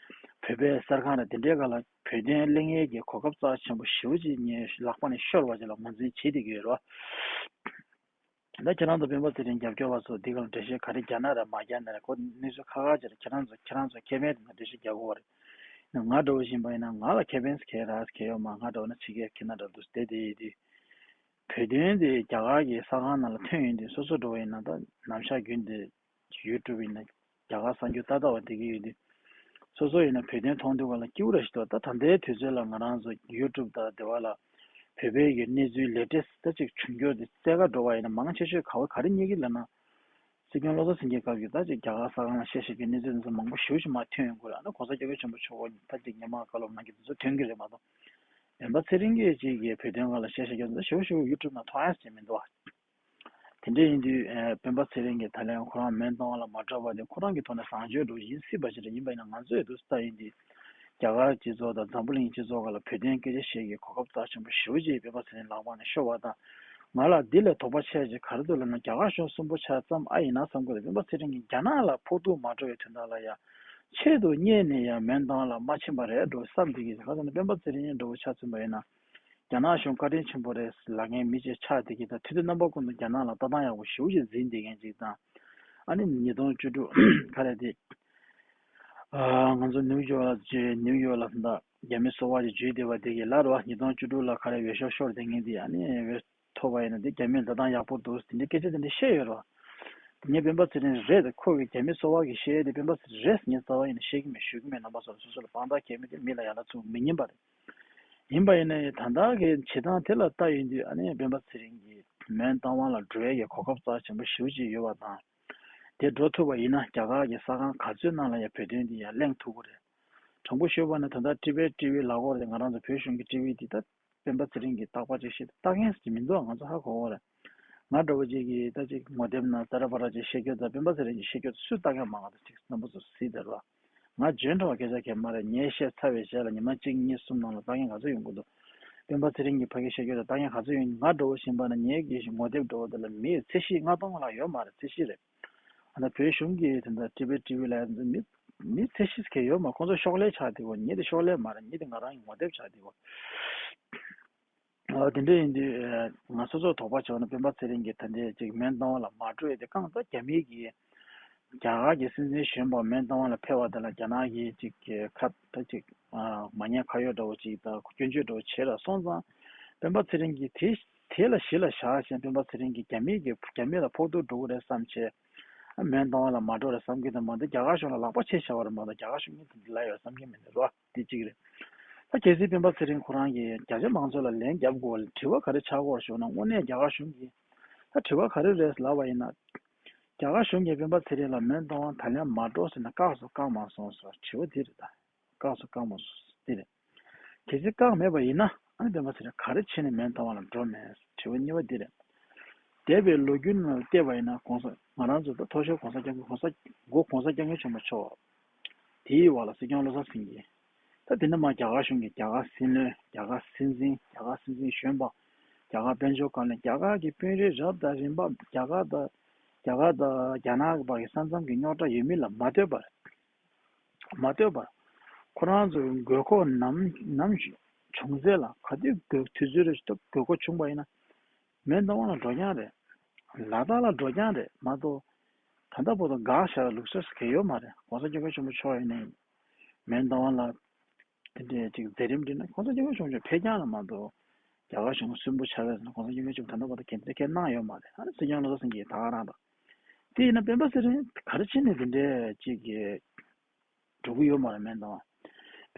བོད་པའི་གསར་ཁང་རེད། དེ་འདྲའི་སྒང་ལ་བོད་དོན་གླེང་ཡས་ཀྱི་གོ་སྐབས་རྩ་ཆེན་པོ་ཞེ་པོ་ཅིག་ངའི་ལག་པ་ནས་ཤོར་བ་ཅིག་ལ་ངོས་འཛིན་བྱེད་བསྡད་ཀྱི་ཡོད་རེད་བ། ད་ཁྱེད་རང་ཚོ་སྤེན་པ་ཚེ་རིང་རྒྱབ་སྐྱོར་བ་ཚོ་འདི་སྒང་འགྲེལ་བཤད་ག་རེ་རྒྱག་ན་རེད། མ་རྒྱག་ན་རེད། ཁོ་གནས་ཚུལ་ཁག་ཁག་ཅིག་རེད། ཁྱེད་རང་ཚོ་ཁྱེད་རང་ཚོ་ཁེ་ཕན་དེ་ན་འགྲེལ་བཤད་རྒྱག་དགོས་པ་རེད། ང་འདྲ་བོ་ཞིག་ཡིན་པ་ཡིན་ན་ང་ལ་ཁེ་ཕན་ག་རེ་ག་ཡོད་མ། ང་འདྲ་བོ་ན་ཕྱི་རྒྱལ་ཁྱེད་རྣམ་འདྲ་འདུག་བསྡད་བསྡད་ཡོད་དུས། བོད་དོན་དེ་རྒྱ་གར་གྱི་གསར་ཁང་ནང་ལ་ཐོན་ཡོང་དུས་སོ་སོ་འདྲ་བོ་ཡིན་ན་ད་ནམ་ཞག་རྒྱུན་དུ་ཡུ་ཊུབ་ཡིན་ན་རྒྱ་གར་གསར་འགྱུར་ཏག་ཏག་བ་བསྡད་ཀྱི་ཡོད་དུས། སོ་སོ་ཡིན་ན་བོད་དོན་མཐོང་དུས་ག་ལ་སྐྱིད་པོ་ར་ཞིག་འདུག་ད་ད་ལྟའི་དུས་ཚོད་ལ་ང་རང་ཚོ་ཡུ་ཊུབ་དང་དེ་བ་ལ་བོད་པའི་གི་གནས་ཚུལ་ལེ་ཊེ་སི་ཊི་ད་ཅིག་བྱུང་རྒྱུ་དེ་བཙལ་ག་འགྲོ་བ་ཡིན་ན་མང་ཆེ་ཤོས་ག་བ་ག་རེ་རྙེད་ཀྱི་ལབ་ན། སྲིད་སྐྱོང་བློ་བཟང་སེང་གེ་སྐབས་ཀྱི་ད་ཅིག་རྒྱ་གར་གསར་ཁང་ལ་བཤད་བཤད་ཀྱི་གནས་ཚུལ་དེ་ཚོ་མང་པོ་ཞེ་པོ་ཞིག་མར་ཐོན་ཡོང་གི་རེད། ཨ་ནི་གོང་ས་སྐྱབས་མགོན་ཆེན་པོ་མཆོག་ད་ཅིག་སྔོན་མ་བཀའ་སློབ་གནང་རྒྱུ་དེ་ཚོ་ཐོན་གྱི་རེད་མ་གཏོགས། སྤེན་པ་ཚེ་རིང་གིས་ཅིག་གི་བོད་དོན་སྒང་ལ་བཤད་བཤད་རྒྱུ་དེ་ཚོ་ཞེ་པོ་ཞེ་པོ་ཡུ་ཊུབ་ནང་མཐོང་ཡ་ཅིག་མི་འདུག་ཨ། དེ་འདྲ་ཡིན་དུས་ཨེ་སྤེན་པ་ཚེ་རིང་གིས་ད་ལན་ཁོ་རང་མོན་རྟ་དབང་ལ་མ་འགྲོ་བ་དེ་ཁོ་རང་གི་ཐོག་ནས་བཟང་སྤྱོད་འགྲོ་ཡིན་སྲིད་པ་ཞིག་རེད། ཡིན་པ་ཡིན་ན་ང་ཚོས་འདུག་སེ་ལྟ་ཡིན་དུས། རྒྱ་གར་སྤྱི་ཚོགས་དང་འཛམ་བུ་གླིང་སྤྱི་ཚོགས་སྒང་ལ་བོད་དོན་སྐད་ཆ་བཤད་ཀྱི་གོ་སྐབས་རྩ་ཆེན་པོ་ཞེ་པོ་ཅིག་སྤེན་པ་ཚེ་རིང་ལག་པ་ནས་ཤོར་བ་དང་། ང་ལ་འདི་ལས་དོགས་པ་ཆེ་ཅིག་ག་རེ་འདུག་ལབ་ན་རྒྱ་གར་གཞུང་སུན་པོ་ཆགས་ཙམ་ཨ་ཡིན་ན་བསམ་གི་རེད། སྤེན་པ་ཚེ་རིང་གིས་རྒྱ་ནག་ལ་ཕོག་ཐུག་མ་འགྲོ་བའི་དོན་དག་ལ་ཡ། ཆེད་དུ་གཉེར་ནས་ཡ་མོན་རྟ་དབང་ལ་མ་ཕྱིན་པ་རེད་འགྲོ་བསམ་བསྡད་ཀྱི་རེད། ག་ཟེར་ན་སྤེན་པ་ཚེ་རིང་འདྲ་བོ་ཆ་མཚོན་པ་ཡིན་ན། རྒྱ་ནག་གཞུང་བཀའ་དྲིན་ཆེན་པོ་རེད་ལབ་མཁན་མི་ཅིག་ཆགས་བསྡད་ཀྱི། ད་དུས་དེ་རྣམ་པ་ཀུན་ཏུ་རྒྱ་ནག་ལ་ལྟ་སྟངས་ཡག་པོ་ཞེ་པོ་ཅིག་འཛིན་བསྡད་མཁན་ཅིག་དང་། ཨ་ནི་ཉིས་སྟོང་བཅུ་དྲུག་ག་རེ་དེ། ཨ་ང་ཚོ་ནིའུ་ཡོག་ལ་བརྗོད། ནིའུ་ཡོག་ལ་ད་རྒྱ་མི་སོ་པ་ཅིག་བརྗོད་བསྡད་པ་དེ་གི་ལར་བ་ཉིས་སྟོང་བཅུ་དྲུག་ལ་ག་རེ་འོས་ཤོག་ཤོར་བསྡད་མཁན་དེ་ཨ་ནི་འོས་ཐོབ་པ་ཡིན་ན་དེ་རྒྱ་མིས་ལྟ་སྟངས་ཡག་པོ་འདུག་དེ་འདྲའི་སྐད་ཆ་དེ་འདྲ་བཤད་ཡོད་རེད་བ། དེ་ངས་སྤེན་པ་ཚེ་རིང་རེད། ཁོ་གི་རྒྱ་མི་སོ་པ་གི་བཤད་ཡས་དེ་སྤེན་པ་ཚེ་རིང་རེད་ངས་རྩ་བ་ཡིན་ན་བཤད་ཀྱི་མེད་ཞུ་གི་མེད། རྣམ་པ་ཚོ་ལ་སོ་སོ་ལ་དཔང་རྟགས་གལ་མེད་དེ་མི་ལ་ཡ་ལ་ཚུགས་མི་ཉན་པ་རེད། ཡིན་པ་ཡིན་ན་ཡང་ད་ལྟ་གི་བྱེད་སྟངས་དེ་ལ་ལྟ་ཡོང་དུས་ཨ་ནི་སྤེན་པ་ཚེ་རིང་གིས་མོན་རྟ་དབང་ལ་འགྲོ་ཡས་ཀྱི་གོ་སྐབས་རྩ་ཆེན་པོ་ཞེ་པོ་ཅིག་ཡོད་པ་དང་། དེ་འགྲོ་ཐུབ་པ་ཡིན་ན་རྒྱ་གར་གྱི་གསར་ཁང་ག་ཚོད་ནང་ལ་ཡང་བོད་དོན་འདི་ཡང་གླེང་ཐུབ་ཀྱི་རེད། དྲང་པོ་ཤོད་པ་ན་ད་ལྟ་ཊི་བེཊ་ཊི་ཝི་ལབ་ཀྱི་ཡོད་རེད། ང་རང་ཚོ་བོད་གཞུང་གི་ཊི་ཝི་འདི་ད་སྤེན་པ་ཚེ་རིང་གིས་རྟག་པར་ཅིག་བཤད་ལྟ་མཁན་ཞིག་མི་འདུག་ང་ཚོ་ཧ་གོ་གི་རེད། ང་འདྲ་བོ་ཅིག་གིས་ད་ཅིག་ངོ་དེབ་ནང་ཙ་ར་པ་ར་ཅིག་བཤད་རྒྱུ་དང་སྤེན་པ་ཚེ་རིང་གིས་བཤད་རྒྱུ་སུས་ལྟ་མཁན་མང་བ་དང་ཅིག་རྣམ་པ་ཚོ་གཟིགས་དེ་རེད་བ། ང་འཇོན་ཐང་བ་སྐད་ཆ་གང་ཡང་མ་རེད། ངས་བཤད་ཚར་བའི་རྗེས་ལ་ཉི་མ་གཅིག་གཉིས་གསུམ་ནང་ལ་ལྟ་མཁན་ག་ཚོད་ཡོང་གི་འདུག་སྤེན་པ་ཚེ་རིང་གིས་ཕ་གིར་བཤད་རྒྱུ་དང་ལྟ་མཁན་ག་ཚོད་ཡོང་། ང་འདྲ་བོ་ཞིག་ཡིན་པ་ན་ངའི་གི་ངོ་དེབ་འདྲ་བོ་དེ་ལ་མི་ཚད་གཞི་ལྔ་སྟོང་ལྷག་ཡོད་མ་རེད། ཚད་གཞི་རེད། ཨ་ད་བོད་གཞུང་གི་དེ་འདྲ་ཊི་བེཊ་ཊི་ཝི་ལབ་ཡ་དེ་ཚོ་མི་ མི་ཚད་གཞི་ཟེར་མཁན་ཡོད་མ། ཁོང་ཚོ་ཤོག་ལྷེ་ཆགས་བསྡད་ཡོད། ཉིད་དེ་ཤོག་ལྷེ་མ་རེད། ཉིད་དེ་ང་རང་གི་ངོ་དེབ་ཆགས་བསྡད་ཡོད། ཨ། དེ་འདྲ་ཡིན་དུས་ང་སོ་སོར་དོགས་པ་བྱུང་ན། སྤེན་པ་ཚེ་རིང་གིས་ད་ལྟའི་ཅིག་མོན་རྟ་དབང་ལ་མ་འགྲོ་ཡས་དེ་རྐང་ད་རྒྱ་མིའི་གི་རྒྱ་གར་གྱི་སྲིད་འཛིན་གཞོན་པ་མོན་རྟ་དབང་ལ་ཕེབས་པ་དེ་ལ་རྒྱ་ནག་གིས་ཅིག་གི་ཁ་ད་ཅིག་ཨ། མ་ཉེས་ཁ་གཡོག་འདྲ་བོ་ཅིག་དང་སྐྱོན་བརྗོད་འདྲ་བོ་བྱས་ར་སོང་ཙང་། སྤེན་པ་ཚེ་རིང་གིས་དེ་དེ་ལ་གཞི་ལ་བཞག་བྱས། སྤེན་པ་ཚེ་རིང་གིས་རྒྱ་མིའི་གི་རྒྱ་མི་ལ་ཕོག་ཐུག་འགྲོ་གི་རེད་བསམ་བྱས། ཨ། མོན་རྟ་དབང་ལ་མ་འགྲོ་རེད་བསམ་གི་འདུག་མ་གཏོགས་རྒྱ་གར་གཞུང་ལ་ལག་པ་འཆང་བྱས་བཞག་པ་རེད་མ་གཏོགས། རྒྱ་གར་གཞུང་གིས་དེ་འདྲ་ལབ་ཡོད་བསམ་གི་མི་འདུག་ར། དེ་གཅིག་རེད། ད་གལ་སྲིད་སྤེན་པ་ཚེ་རིང་ཁོ་རང་གིས་རྒྱ་ཆེ་མང་ཚོགས་ལ་ལན་རྒྱབ་དགོས་པ་ལ་དྲི་བ་ག་རེ་ཆགས་ཀྱི་ཡོད་རེད་ཞུ་ན། དངོས་གནས་རྒྱ་གར་གཞུང་གིས་ད་དྲི་བ་ག་རེ་རེད་ལབ་པ་ཡིན་ན། རྒྱ་གར་གཞུང་གིས་སྤེན་པ་ཚེ་རིང་ལ་མོན་རྟ་དབང་ད་ལན་མ་འགྲོ་ཟེར་ནས་བཀག་སོང་བཀག་མ་སོང་ཟེར་དྲི་བ་འདི་རེད། ད་བཀག་སོང་བཀག་མ་སོང་འདི་རེད། གལ་སྲིད་བཀག་མེད་པ་ཡིན་ན། ཨ་ནི་སྤེན་པ་ཚེ་རིང་ག་རེ་བྱས་ནས་མོན་རྟ་དབང་ལ་འགྲོ་མེད་ཟེར་དྲི་བ་གཉིས་པ་འདི་རེད། འདས་པའི་ལོ་རྒྱུས་ནང་ལ་བལྟས་པ་ཡིན་ན། གོང་ས་ང་རང་ཚོ་ད་མཐོ་ཤོས་གོང་ས་སྐྱབས་མགོན། གོང་ས་མགོ་གོང་ས་སྐྱབས་མགོན་ཆེན་པོ་མཆོག་དེའི་བར་ལ་སྲིད་སྐྱོང་བློ་བཟང་སེང་གེ། ད་དེ་ནས་མར་རྒྱ་གར་གཞུང་གིས་རྒྱ་གར་སྲིད་བློན། རྒྱ་གར་སྲིད་འཛིན། རྒྱ་གར་སྲིད་འཛིན་གཞོན་པ། རྒྱ་གར་དཔལ་འབྱོར་བཀའ་བློན། རྒྱ་གར་གྱི་དཔོན་རིགས་རབ་དང་རིམ་པ། རྒྱ་གར་དང་རྒྱ་གར་དང་རྒྱ་ནག་བར་གྱི་ས་མཚམས་ཀྱི་རྙོག་དྲ་ཡོད་མེད་ལ་མ་ལྟོས་པར། མ་ལྟོས་པར། ཁོ་རང་ཚོའི་དགོས་མཁོ་ནམ་ནམ་བྱུང་ཚད་ལ། ག་དུས་དགོས། དུས་ཚོད་རེ་ཞིག་དགོས་མཁོ་བྱུང་པ་ཡིན་ན། མོན་རྟ་དབང་ལ་འགྲོ་རྐྱང་རེད། ལ་དྭགས་ལ་འགྲོ་རྐྱང་རེད་མ་གཏོགས། ད་ལྟ་བར་དུ་འགག་བཞག་ལུགས་སྲོལ་ཟེར་མཁན་ཡོད་མ་རེད། གོང་ས་སྐྱབས་མགོན་ཆེན་པོ་མཆོག་ཡིན་ནའི་མོན་རྟ་དབང་ལ་དེ་འདྲའི་ཅིག་མཛད་རིམ་བསྒྲིགས་ན། གོང་ས་སྐྱབས་མགོན་ཆེན་པོ་མཆོག་ཕེབས་རྐྱང་རེད་མ་གཏོགས། རྒྱ་གར་གཞུང་གསོན་པོ་ཆགས་པས་ཟེར་ན། གོང་ས་སྐྱབས་མགོན་ཆེན་པོ་ད་ལྟ་བར་དུ་ག་འདྲ་ཁས་གནང་ཡོད་མ་རེད། ཨ་ནི་སྲིད་སྐྱོང་བློ་བཟང་སེང་གེ་ད་ག་རང་དང་། དེ་ཡིན་ན་སྤེན་པ་ཚེ་རིང་ག་རེ་བྱས་ནས་དེ་འདྲའི་ཅིག་གི་འགྲོ་གི་ཡོད་མ་རེད། མོན་རྟ་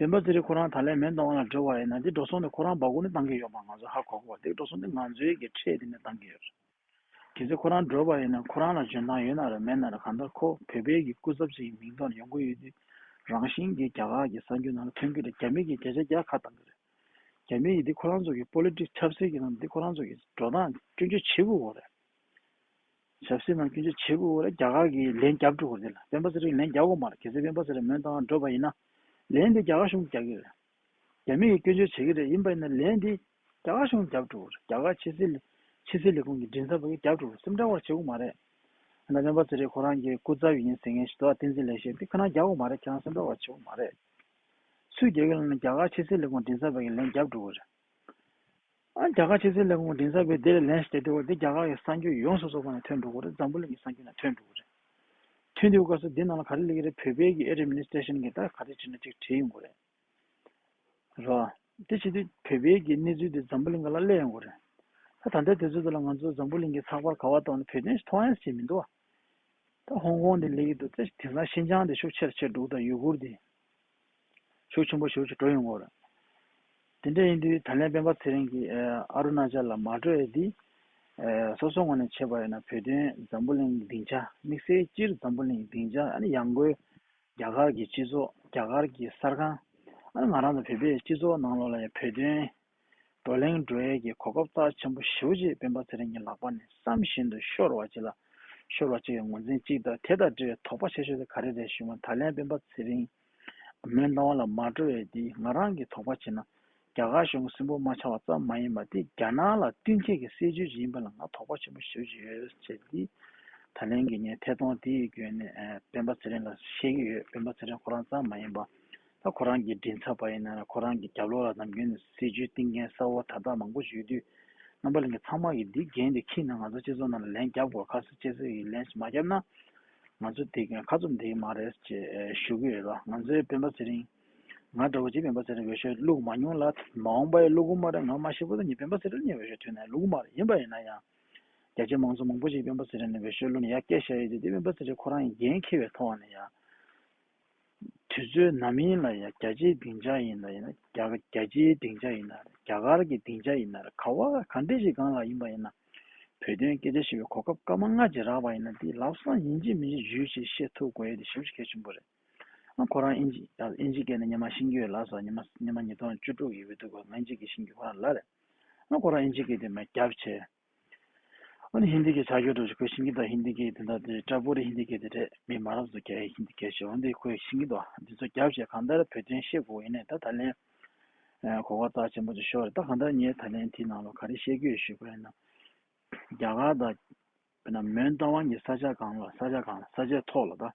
དབང་། སྤེན་པ་ཚེ་རིང་ཁོ་རང་ད་ལན་མོན་རྟ་དབང་ལ་འགྲོ་བ་ཡིན་ན། དེ་འགྲོ་སོང་ནས་ཁོ་རང་སྦ་ཁུག་ནས་བཏང་གི་ཡོད་མ། ང་ཚོ་ཧ་གོ་གོ། དེ་འགྲོ་སོང་ནས་ང་ཚོའི་གི་ཁྲལ་དེ་ནས་བཏང་གི་ཡོད་རེད། གལ་སྲིད་ཁོ་རང་འགྲོ་བ་ཡིན་ན། ཁོ་རང་ལ་འཇོན་ཐང་ཡོད་ན་རེད་མེད་ན་རེད། གང་ལྟར་ཁོ་བོད་པའི་གི་སྐུ་ཚབ་ཅིག་གི་མིང་ཐོག་ནས་ཡོང་གི་ཡོད་དུས། རང་བཞིན་གྱིས་རྒྱ་གར་གྱི་གསར་འགྱུར་ནང་ལ་ཐོན་གྱི་རེད། རྒྱ་མི་གིས་བརྒྱ་ཆ་བརྒྱ་ཁ་བཏང་གི་རེད། རྒྱ་མི་ཡིས་འདི་ཁོ་རང་ཚོ་གི་པོ་ལི་ཊིག་སི། ཆབ་སྲིད་ཀྱི་ནང་འདི་ཁོ་རང་ཚོ་གི་འགྲོ་སྟངས་སྐྱོན་བརྗོད་བྱེད་དགོས་ཀྱི་རེད། ཆབ་སྲིད་ནང་སྐྱོན་བརྗོད་བྱེད་དགོས་རེད། རྒྱ་གར་གྱིས་ལན་རྒྱབ་འགྲོ་དགོས་རེད་ལ། སྤེན་པ་ཚེ་རིང་ལན་རྒྱག་དགོས་མ་རེད། གལ་སྲིད་སྤེན་པ་ཚེ་རིང་མོན་རྟ་དབང་འགྲོ་བ་ཡིན་ན། ལན་དེ་རྒྱ་གར་གཞུང་གིས་རྒྱག་གི་རེད། རྒྱ་མི་ཡིས་སྐྱོན་བརྗོད་བྱེད་ཀྱི་རེད། ཡིན་པ་ཡིན་ན་ལན་དེ་རྒྱ་གར་གཞུང་གིས་རྒྱབ་འགྲོ་དགོས་རེད། རྒྱ་གར་ཕྱི་སྲིད་ལས། ཕྱི་སྲིད་ལས་ཁུངས་ཀྱི་མགྲིན་ཚབ་པ་གིས་རྒྱབ་འགྲོ་དགོས་རེད། སེམས་ཁྲལ་བར་བྱེད་དགོས་མ་རེད། ད་སྤེན་པ་ཚེ་རིང་ཁོ་རང་གི་སྐུ་ཚབ་ཡིན་ཟེར་མཁན་ཞིག་འདུག་བ། བསྟན་འཛིན་ལེགས་བཤད། དེ་ཁོ་རང་རྒྱག་དགོས་མ་རེད། ཁྱེད་རང་སེམས་ཁྲལ་བར་བྱེད་དགོས་མ་རེད། སུས་རྒྱག་གི་ལབ་ན། རྒྱ་གར་ཕྱི་སྲིད་ལས་ཁུངས་མགྲིན་ཚབ་པ་གིས་ལན་རྒྱབ་འགྲོ་དགོས་རེད། ཨ། རྒྱ་གར་ཕྱི་སྲིད་ལས་ཁུངས་མགྲིན་ཚབ་པས་དེ་ལ་ལན་ཞིག་བསྟན་དུས། དེ་རྒྱ་གར་གྱི་གསར་འགྱུར་ཡོངས་སུ་རྫོགས་པ་ནང་ཐོན་འགྲོ་གི་རེད། འཛམ་བུ་གླིང་གི་གསར་འགྱུར་ནང་ཐོན་འགྲོ་གི་རེད། ཐོན་དུས་སྐབས་སུ་འདི་ནང་ལ་ག་རེ་སླེབས་ཀྱི་རེད། བོད་པའི་གི་ཨེ་ཌི་མི་ནི་སི་ཊེ་ཤན་གྱིས་ད་ག་རེ་བྱས་ན་ཅིག་བྲིས་ཡོང་གི་རེད། རེད་བ། དེ་བྱེད་དུས་བོད་པའི་གི་གནས་ཚུལ་དེ་འཛམ་བུ་གླིང་ག་ལ་སླེབས་ཡོང་གི་རེད། ད་ད་ལྟའི་དུས་ཚོད་འདི་ལ་ང་ཚོ་འཛམ་བུ་གླིང་གི་ཚགས་པར་ག་པར་གཏོང་ནས་བོད་དོན་ཞིག་མཐོང་ཡ་ཞིག་མི་འདུག་བ། ད་ཧོང་ཀོང་དེ་སླེབས་ཀྱི་འདུག་ཙེ། དེང་སང་ཤིན་ཅང་དེ་ཤུགས་ཆེར་ཆེར་འགྲོ་གི་འདུག་འུ་གུར་དེ་ཤུགས་ཆེན་པོ་ཞེ་པོ་ཅིག་འགྲོ་ཡོང་གི་རེད། དེ་འདྲ་ཡིན་དུས་ད་ལན་སྤེན་པ་ཚེ་རིང་གིས་ཨ་རུ་ན་ཅལ་ལ་མ་འགྲོ་ཡས་དེ། ཨ། སོ་སོའི་ངོས་ནས་བྱས་པ་ཡིན་ན། བོད་དོན་འཛམ་བུ་གླིང་གི་སྡིངས་ཆ། དམིགས་བསལ་སྤྱིར་འཛམ་བུ་གླིང་གི་སྡིངས་ཆ། ཨ་ནི་ཡང་སྒོས་རྒྱ་གར་གྱི་སྤྱི་ཚོགས། རྒྱ་གར་གྱི་གསར་ཁང་། ཨ་ནི་ང་རང་ཚོ་བོད་པའི་སྤྱི་ཚོགས་ནང་ལོགས་ལ་ཡང་བོད་དོན་བགྲོ་གླེང་འགྲོ་ཡས་ཀྱི་གོ་སྐབས་རྩ་ཆེན་པོ་ཞེ་པོ་ཅིག་སྤེན་པ་ཚེ་རིང་གི་ལག་པ་ནས་བསམ་བཞིན་དུ་ཤོར་བ་ཅིག་ལ། ཤོར་བ་ཅིག་གི་ངོས་འཛིན་གཅིག་དང་། དེ་དང་འབྲེལ་བའི་དོགས་པ་ཆེ་ཤོས་དེ་ག་རེ་རེད་ཞུས་པ། ད་ལན་སྤེན་པ་ཚེ་རིང་མོན་རྟ་དབང་ལ་མ་འགྲོ་བའི་དེ། ང་རང་གིས་དོགས་པ་བྱས་ན། རྒྱ་གར་གཞུང་གིས་སུན་པོ་མ་ཆགས་པ་ཙམ་མ་ཡིན་པར། དེ་རྒྱ་ནག་ལ་བསྟུན་མཁས་ཀྱི་སྲིད་བྱུས་ཤིག་ཡིན་པ་ལ་ང་དོགས་པ་ཆེན་པོ་ཞེ་པོ་ཅིག་ཡོད་ཅེས་དེ། ད་ལན་གྱི་ངས་ཐད་གཏོང་དེའི་བརྒྱུད་ནས་ཨ་སྤེན་པ་ཚེ་རིང་ལ་བཤད་ཀྱི་ཡོད། སྤེན་པ་ཚེ་རིང་ཁོ་རང་ཙམ་མ་ཡིན་པར། ད་ཁོ་རང་གི་མགྲིན་ཚབ་པ་ཡིན་ན། ཁོ་རང་གི་རྒྱབ་ལོགས་ལ་ནམ་རྒྱུན་ནས་སྲིད་བྱུས་བཏིང་མཁན་གསར་བ་དར་དར་མང་པོ་ཞིག་ཡོད་དུས། རྣམ་པ་ལྷན་རྒྱས་ཚང་མ་གིས་འདི་འགན་དེ་འཁྱེར་ནས་ང་ཚོ་སྤྱི་ཚོགས་ནང་ལ་ལན་རྒྱབ་དགོས། ཁ་སང་ཁྱེད་ཚོ་གིས་ལན་ཞིག་མ་བརྒྱབ་ན། ང་ཚོ་དེ་ག་ཚོད་འགྲིག་གི་མ་རེད་ཅེས་ཞུ་གི་ཡོད་ལ། ང་ཚོའི་སྤེན་པ་ཚེ་རིང་། ང་འདྲ་བོ་ཅིག་སྤེན་པ་ཚེ་རིང་འོས་ཤོག་བླུགས་མ་མྱོང་ལ། མ་འོངས་པ་ཡང་བླུག་གི་མ་རེད། ང་མ་ཤི་བར་དུ་ངས་སྤེན་པ་ཚེ་རིང་ལ་ངས་འོས་ཤོག་ཐོན་ནས་བླུག་གི་མ་རེད། ཡིན་པ་ཡིན་ན་ཡང་། རྒྱ་ཆེ་མང་ཚོགས་མང་པོ་ཞིག་སྤེན་པ་ཚེ་རིང་ལ་འོས་ཤོག་བླུགས་ནས་ཡར་སྐད་བཤད་ཡོད་དུས། དེ་སྤེན་པ་ཚེ་རིང་ཁོ་རང་གིས་འགན་འཁྱེར་བའི་ཐོག་ནས་ཡང་། དུས་ཚོད་ནམ་ཡིན་ལ་ཡང་། རྒྱལ་སྤྱིའི་སྡིངས་ཆ་ཡིན་ལ་ཡང་ན། རྒྱ་རྒྱལ་སྤྱིའི་སྡིངས་ཆ་ཡིན་ན་རེད། རྒྱ་གར་གྱི་སྡིངས་ཆ་ཡིན་ན་རེད། ག་བ་ག་འདྲ་ཞིག་སྒང་ལ་ཡིན་པ་ཡིན་ན། བོད་དོན་སྐད་ཆ་བཤད་པའི་གོ་སྐབས་སྐར་མ་ལྔ་ཅིག་རག་པ་ཡིན་ན། དེ་ལམ་སང་ཡིན་གཅིག་མིན་གཅིག་ཇུས་བྱས་བཤད་ཐུབ་དགོས་ཡས་དེ་ཞེ་པོ་ཅིག་གལ་ཆེན་པོ་རེད། ཨ། ཁོ་རང་ཨིན་ཇི་ཨིན་ཇི་སྐད་ནས་སྔོན་མ་ཤེས་ཀྱི་ཡོད་ལབ་སོང་། སྔོན་མ་སྔོན་མ་ཉིས་སྟོང་བཅུ་དྲུག་གི་འོས་བསྡུ་སྐབས་ང་ཨིན་ཇི་སྐད་ཤེས་ཀྱི་ཡོད། ཁོ་རང་ལབ་རེད། ཨ། ཁོ་རང་ཨིན་ཇི་སྐད་དེ་མར་རྒྱབ་བྱས། ཨ་ནི་ཧིན་དི་སྐད་ཆ་རྒྱུས་འདྲ་བོ་ཞིག་ཁོས་ཤེས་ཀྱི་འདུག་ཧིན་དི་སྐད་དེ་འདྲ་དེ་ཏྲ་པུ་རི་ཧིན་དི་སྐད་དེ་རེད། མི་མང་རབས་ཚོ་རྒྱ་ཡིག་ཧིན་དི་སྐད་ཤེས། འོན་ཏེ་ཁོས་ཤེས་ཀྱི་འདུག་དེ་ཚོ་རྒྱབ་བྱས་གང་ལྟར་བོད་དོན་བཤད་དགོས་ཡིན་ནའི་ད་ད་ལན། ཨ། གོ་སྐབས་རྩ་ཆེན་པོ་ཅིག་ཤོར་རེད། ད་གང་ལྟར་ངས་ད་ལན་དེའི་ནང་ལ་ག་རེ་བཤད་ཀྱི་ཡོད་ཞུས་པ་ཡིན་ན། རྒྱ་གར་དང་། དཔེར་ན་མོན་རྟ་དབང་གི་ས་ཆ་སྒང་ལ། ས་ཆ་སྒང་ལ། ས་ཆའི་ཐོག་ལ་ད།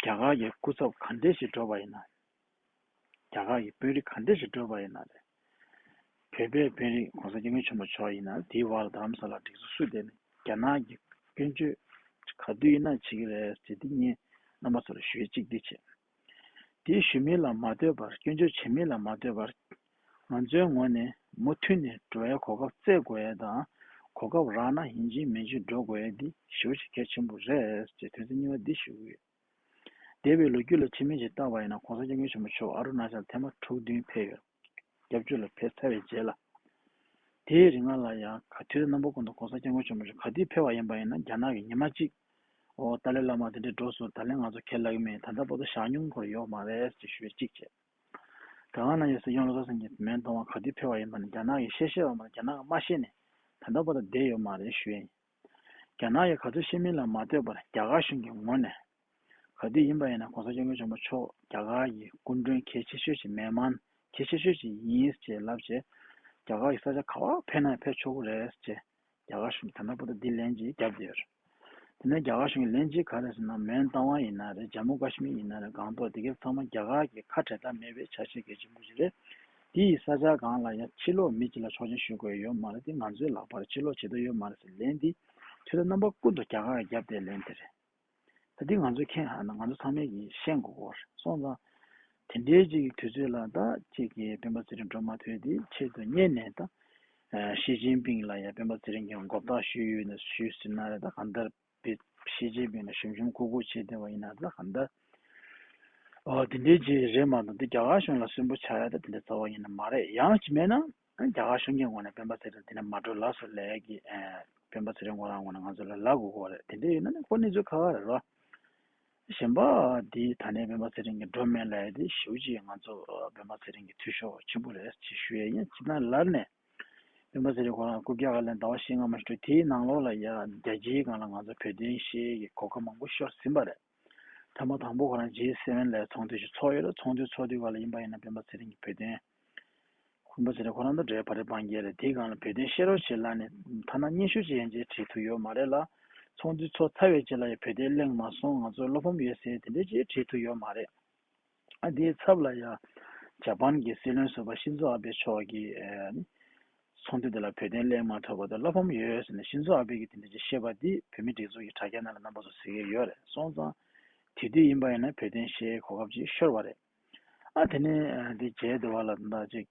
རྒྱ་གར་གྱི་སྐུ་ཚབ་ག་འདྲས་ཞིག་འགྲོ་བ་ཡིན་ན། རྒྱ་གར་གྱི་དཔོན་རིགས་ག་འདྲས་ཞིག་འགྲོ་བ་ཡིན་ན་རེད། བོད་པའི་དཔོན་རིགས་༸གོང་ས་༸སྐྱབས་མགོན་ཆེན་པོ་མཆོག་ཡིན་ན་དེའི་བར་ལ་རྡ་རམ་ས་ལ་སྒྲིག་འཛུགས་སུ་བསྡད་ནས་རྒྱ་ནག་གི་སྐྱོན་བརྗོད་ག་དུས་ཡིན་ན་བྱེད་ཀྱི་རེད་ཟེར། དེ་ངས་རྣམ་པ་ཚོ་ལ་ཞུ་ཡས་གཅིག་འདི་བྱས། དེའི་ཞུ་མིན་ལ་མ་ལྟོས་པར་སྐྱོན་བརྗོད་བྱེད་མིན་ལ་མ་ལྟོས་པར། ང་ཚོའི་ངོས་ནས་མུ་མཐུད་ནས་འགྲོ་ཡའི་གོ་སྐབས་བཙལ་དགོས་ཡས་དང་། གོ་སྐབས་རག་ན་ཡིན་གཅིག་མིན་གཅིག་འགྲོ་དགོས་ཡས་འདི་ཞེ་པོ་ཞིག་གལ་ཆེན་པོ་རེད་ཅེས་དོན་ཚན་གཉིས་པ་འདི་ཞུ་གི་ཡོད། འདས་པའི་ལོ་རྒྱུས་ལ་ཕྱི་མིག་ཅིག་བལྟས་པ་ཡིན་ན་༸གོང་ས་༸སྐྱབས་མགོན་ཆེན་པོ་མཆོག་ཨ་རུ་ན་ཅལ་ཐེངས་མ་དྲུག་བདུན་ཕེབས་ཡོད། བརྒྱད་ཅུ་ལ་ཕེབས་ཚར་བའི་རྗེས་ལ། དེའི་རིང་ལ་ཡང་ག་དུས་རྣམ་པ་ཀུན་ཏུ་༸གོང་ས་༸སྐྱབས་མགོན་ཆེན་པོ་མཆོག་ག་དུས་ཕེབས་པ་ཡིན་པ་ཡིན་ན་རྒྱ་ནག་གི་ཉི་མ་གཅིག་ཨོ་ཏཱ་ལའི་བླ་མ་དེ་འདྲས་འགྲོ་སོང་། ད་ལན་ང་ཚོ་ཁས་ལེན་གྱི་མེད། ད་ལྟ་བར་དུ་བཞག་མྱོང་ཁོ་རང་ཡོད་མ་རེད་ཅེས་ཞུ་ཡས་གཅིག་བྱས། ད་ག་ནང་བཞིན་སྲིད་སྐྱོང་བློ་བཟང་སེང་གེ་མོན་རྟ་དབང་ག་དུས་ཕེབས་པ་ཡིན་པ་ནི་རྒྱ་ནག་གིས་ཤེས་ཤེས་པ་མ་གཏོགས་རྒྱ་ནག་གིས་མ་ཤེས་ནས་ད་ལྟ་བར་དུ་བསྡད་ཡོད་མ་རེད་ཞུ་ཡས་ཡིན། རྒྱ་ནག་གིས་ག་ཚོད་ཤེས་མིན་ལ་མ་ལྟོས་པར་རྒྱ་གར་གཞུང་གི་ངོས་ནས་ག་དུས་ཡིན་པ་ཡིན་ན་༸གོང་ས་༸སྐྱབས་མགོན་ཆེན་པོ་མཆོག་རྒྱ་གར་གྱི་སྐུ་མགྲོན་གལ་ཆེ་ཤོས་ཤིག་མི་མང་གལ་ཆེ་ཤོས་ཤིག་ཡིན་ཅེས་ལབ་བྱས། རྒྱ་གར་གྱི་ས་ཆ་ག་པར་ཕེབས་ན་ཕེབས་ཆོག་གི་རེད་ཅེས་རྒྱ་གར་གཞུང་གིས་ད་ལྟ་བར་དུ་འདི་ལན་གཅིག་བརྒྱབ་བསྡད་ཡོད་རེད། དེ་ནས་རྒྱ་གར་གཞུང་གི་ལན་གཅིག་ག་རེ་ཟེར་ན། མོན་རྟ་དབང་ཡིན་ན་རེད། ཇམ་མུ་ཀ་ཤི་མིར་ཡིན་ན་རེད། སྒང་ཏོག་དེ་གའི་ཚང་མ་རྒྱ་གར་གྱི་ཁ་བྲལ་ཐབས་མེད་པའི་ཆ་ཤས་གལ་ཆེན་པོ་ཞིག་རེད། དེ་ཡི་ས་ཆ་སྒང་ལ་ཡང་ཕྱིར་ལོག་མི་གཅིག་ལ་ཆོག་མཆན་ཞུ་དགོས་ཡོད་མ་རེད། དེ་ང་ཚོའི་ལག་པར་ཕྱིར་ལོག་བྱེད་ཐུབ་ཡོད་མ་རེད་ཟེར་ལན་འདི་ཐོས་ར་རྣམ་པ་ཀུན་ཏུ་རྒྱ་གར་གྱིས་བརྒྱབ་བསྡད་ལན་དེ་རེད། ད་འདི་ང་ཚོས་མཁྱེན་ཧ་ན། ང་ཚོ་ཚང་མས་ཀྱིས་ཤེས་དགོས་ཀྱི་ཡོད་རེད། སོང་ཙང་དེ་འདྲའི་ཅིག་གི་དུས་ཚོད་ལ་ད་ཅིག་གི་སྤེན་པ་ཚེ་རིང་འགྲོ་མ་ཐུབ་དེ་ཆེད་དུ་གཉེར་ནས་ད་ཨ་ཞི་ཅིན་ཕིང་ལ་ཡང་སྤེན་པ་ཚེ་རིང་གིས་མགོ་བཏགས་ཞུས་ཡོད་ན་ཞུས་ཟིན་ན་རེད། ད་གང་ལྟར་པི་ཞི་ཅིན་ཕིང་ལ་ཞུམ་ཞུམ་ཁུག་ཁུག་བྱས་བསྡད་པ་ཡིན་ན་ད་གང་ལྟར་ཨོ་དེ་འདྲའི་ཅིག་རེད་མ་གཏོགས་འདི་རྒྱ་གར་གཞུང་ལ་སུན་པོ་ཆགས་ཡ་ད་དེ་འདྲ་རྩ་བ་ཉིད་ནས་མ་རེད། ཡང་ཅིག་མེད་ན་རྒྱ་གར་གཞུང་གི་ངོས་ནས་སྤེན་པ་ཚེ་རིང་དེ་ནས་མ་འགྲོ་ལབ་སོང་ལབ་ཀྱི་ཨ་སྤེན་པ་ཚེ་རིང་ཁོ་རང་ངོས་ནས་ང་ཚོ་ལ་ལབ་དགོས་ཀྱི་ཡོད་རེད། དེ་འདྲ་ཡིན་ན་ནི་ཁོ་གནས་ཚུལ་ཁག་ཁག་རེད་རོ། གཞན་པ་འདི་ད་ནས་སྤེན་པ་ཚེ་རིང་གིས་འགྲོ་མེད་ལབ་ཡ་དེ་ཞེ་པོ་ཅིག་ང་ཚོ་སྤེན་པ་ཚེ་རིང་གི་འཐུས་ཤོར་ཆེན་པོ་རེད་ཅེས་ཞུ་ཡ་ཡིན། སྤྱིར་བཏང་ལར་ནས་སྤེན་པ་ཚེ་རིང་ཁོ་རང་རྐུབ་བཀྱག་ལ་ཟླ་བ་བཞི་ལྔ་མ་ཞིག་འགྲོ། དེའི་ནང་ལོགས་ལ་ཡ་རྒྱལ་སྤྱིའི་སྒང་ལ་ང་ཚོ་བོད་དོན་བཤད་ཡ་གི་གོ་སྐབས་མང་པོ་ཤོར་ཟིན་པ་རེད། ཐེངས་མ་དང་པོ་ཁོ་རང་ཇི་སེ་ཝེན་ལ་ཚོགས་འདུ་ཞིག་ཚོགས་ཡོད་རེད། ཚོགས་འདུ་ཚོགས་དུས་སྒང་ལ་ཡིན་པ་ཡིན་ན་སྤེན་པ་ཚེ་རིང་གིས་བོད་དོན་ཁུམ་པ་ཟེར་ཁོ་རང་དང་འབྲེལ་བ་རེ་སྤང་རྒྱུ་རེད། དེའི་སྒང་ལ་བོད་དོན་བཤད་རོགས་བྱེད་ལབ་ནས་ཐ་ན་སྙན་ཞུ་ཅིག་ཡང་ཅིག་བྲིས་ཐུབ་ཡོད་མ་རེད་ལ། ཚོགས་འདུ་ཚོགས་ཚར་བའི་རྗེས་ལ་ཡང་བོད་དོན་གླེང་མ་སོང་། ང་ཚོར་བློ་ཕམ་ཡོད་ཟེར་དེ་འདྲས་ཅིག་བྲིས་ཐུབ་ཡོད་མ་རེད། ཨ་དེའི་ཚབ་ལ་ཡང་ཇ་པན་གྱི་སྲིད་བློན་ཟུར་པ་ཤིན་ཛོ་ཨ་བྷེ་མཆོག་གིས་ཨ་ནི་ཚོགས་འདུ་དེ་ལ་བོད་དོན་གླེང་མ་ཐུབ་པ་དང་བློ་ཕམ་ཡོད་ཟེར་ནས་ཤིན་ཛོ་ཨ་བྷེ་གིས་དེ་འདྲས་ཅིག་བཤད་པ་འདི་བོད་མི་སྒྲིག་འཛུགས་ཀྱི་དྲ་རྒྱ་ནང་ལ་རྣམ་པ་ཚོ་གཟིགས་ཀྱི་ཡོད་རེད། སོང་ཙང་དེ་དུས་ཡིན་པ་ཡིན་ན་བོད་དོན་བཤད་གོ་སྐབས་ཅིག་ཤོར་བ་རེད། ཨ་དེ་ནས་ཨ་འདི་རྗེས་དེ་བ་ལ་ད་ཅིག་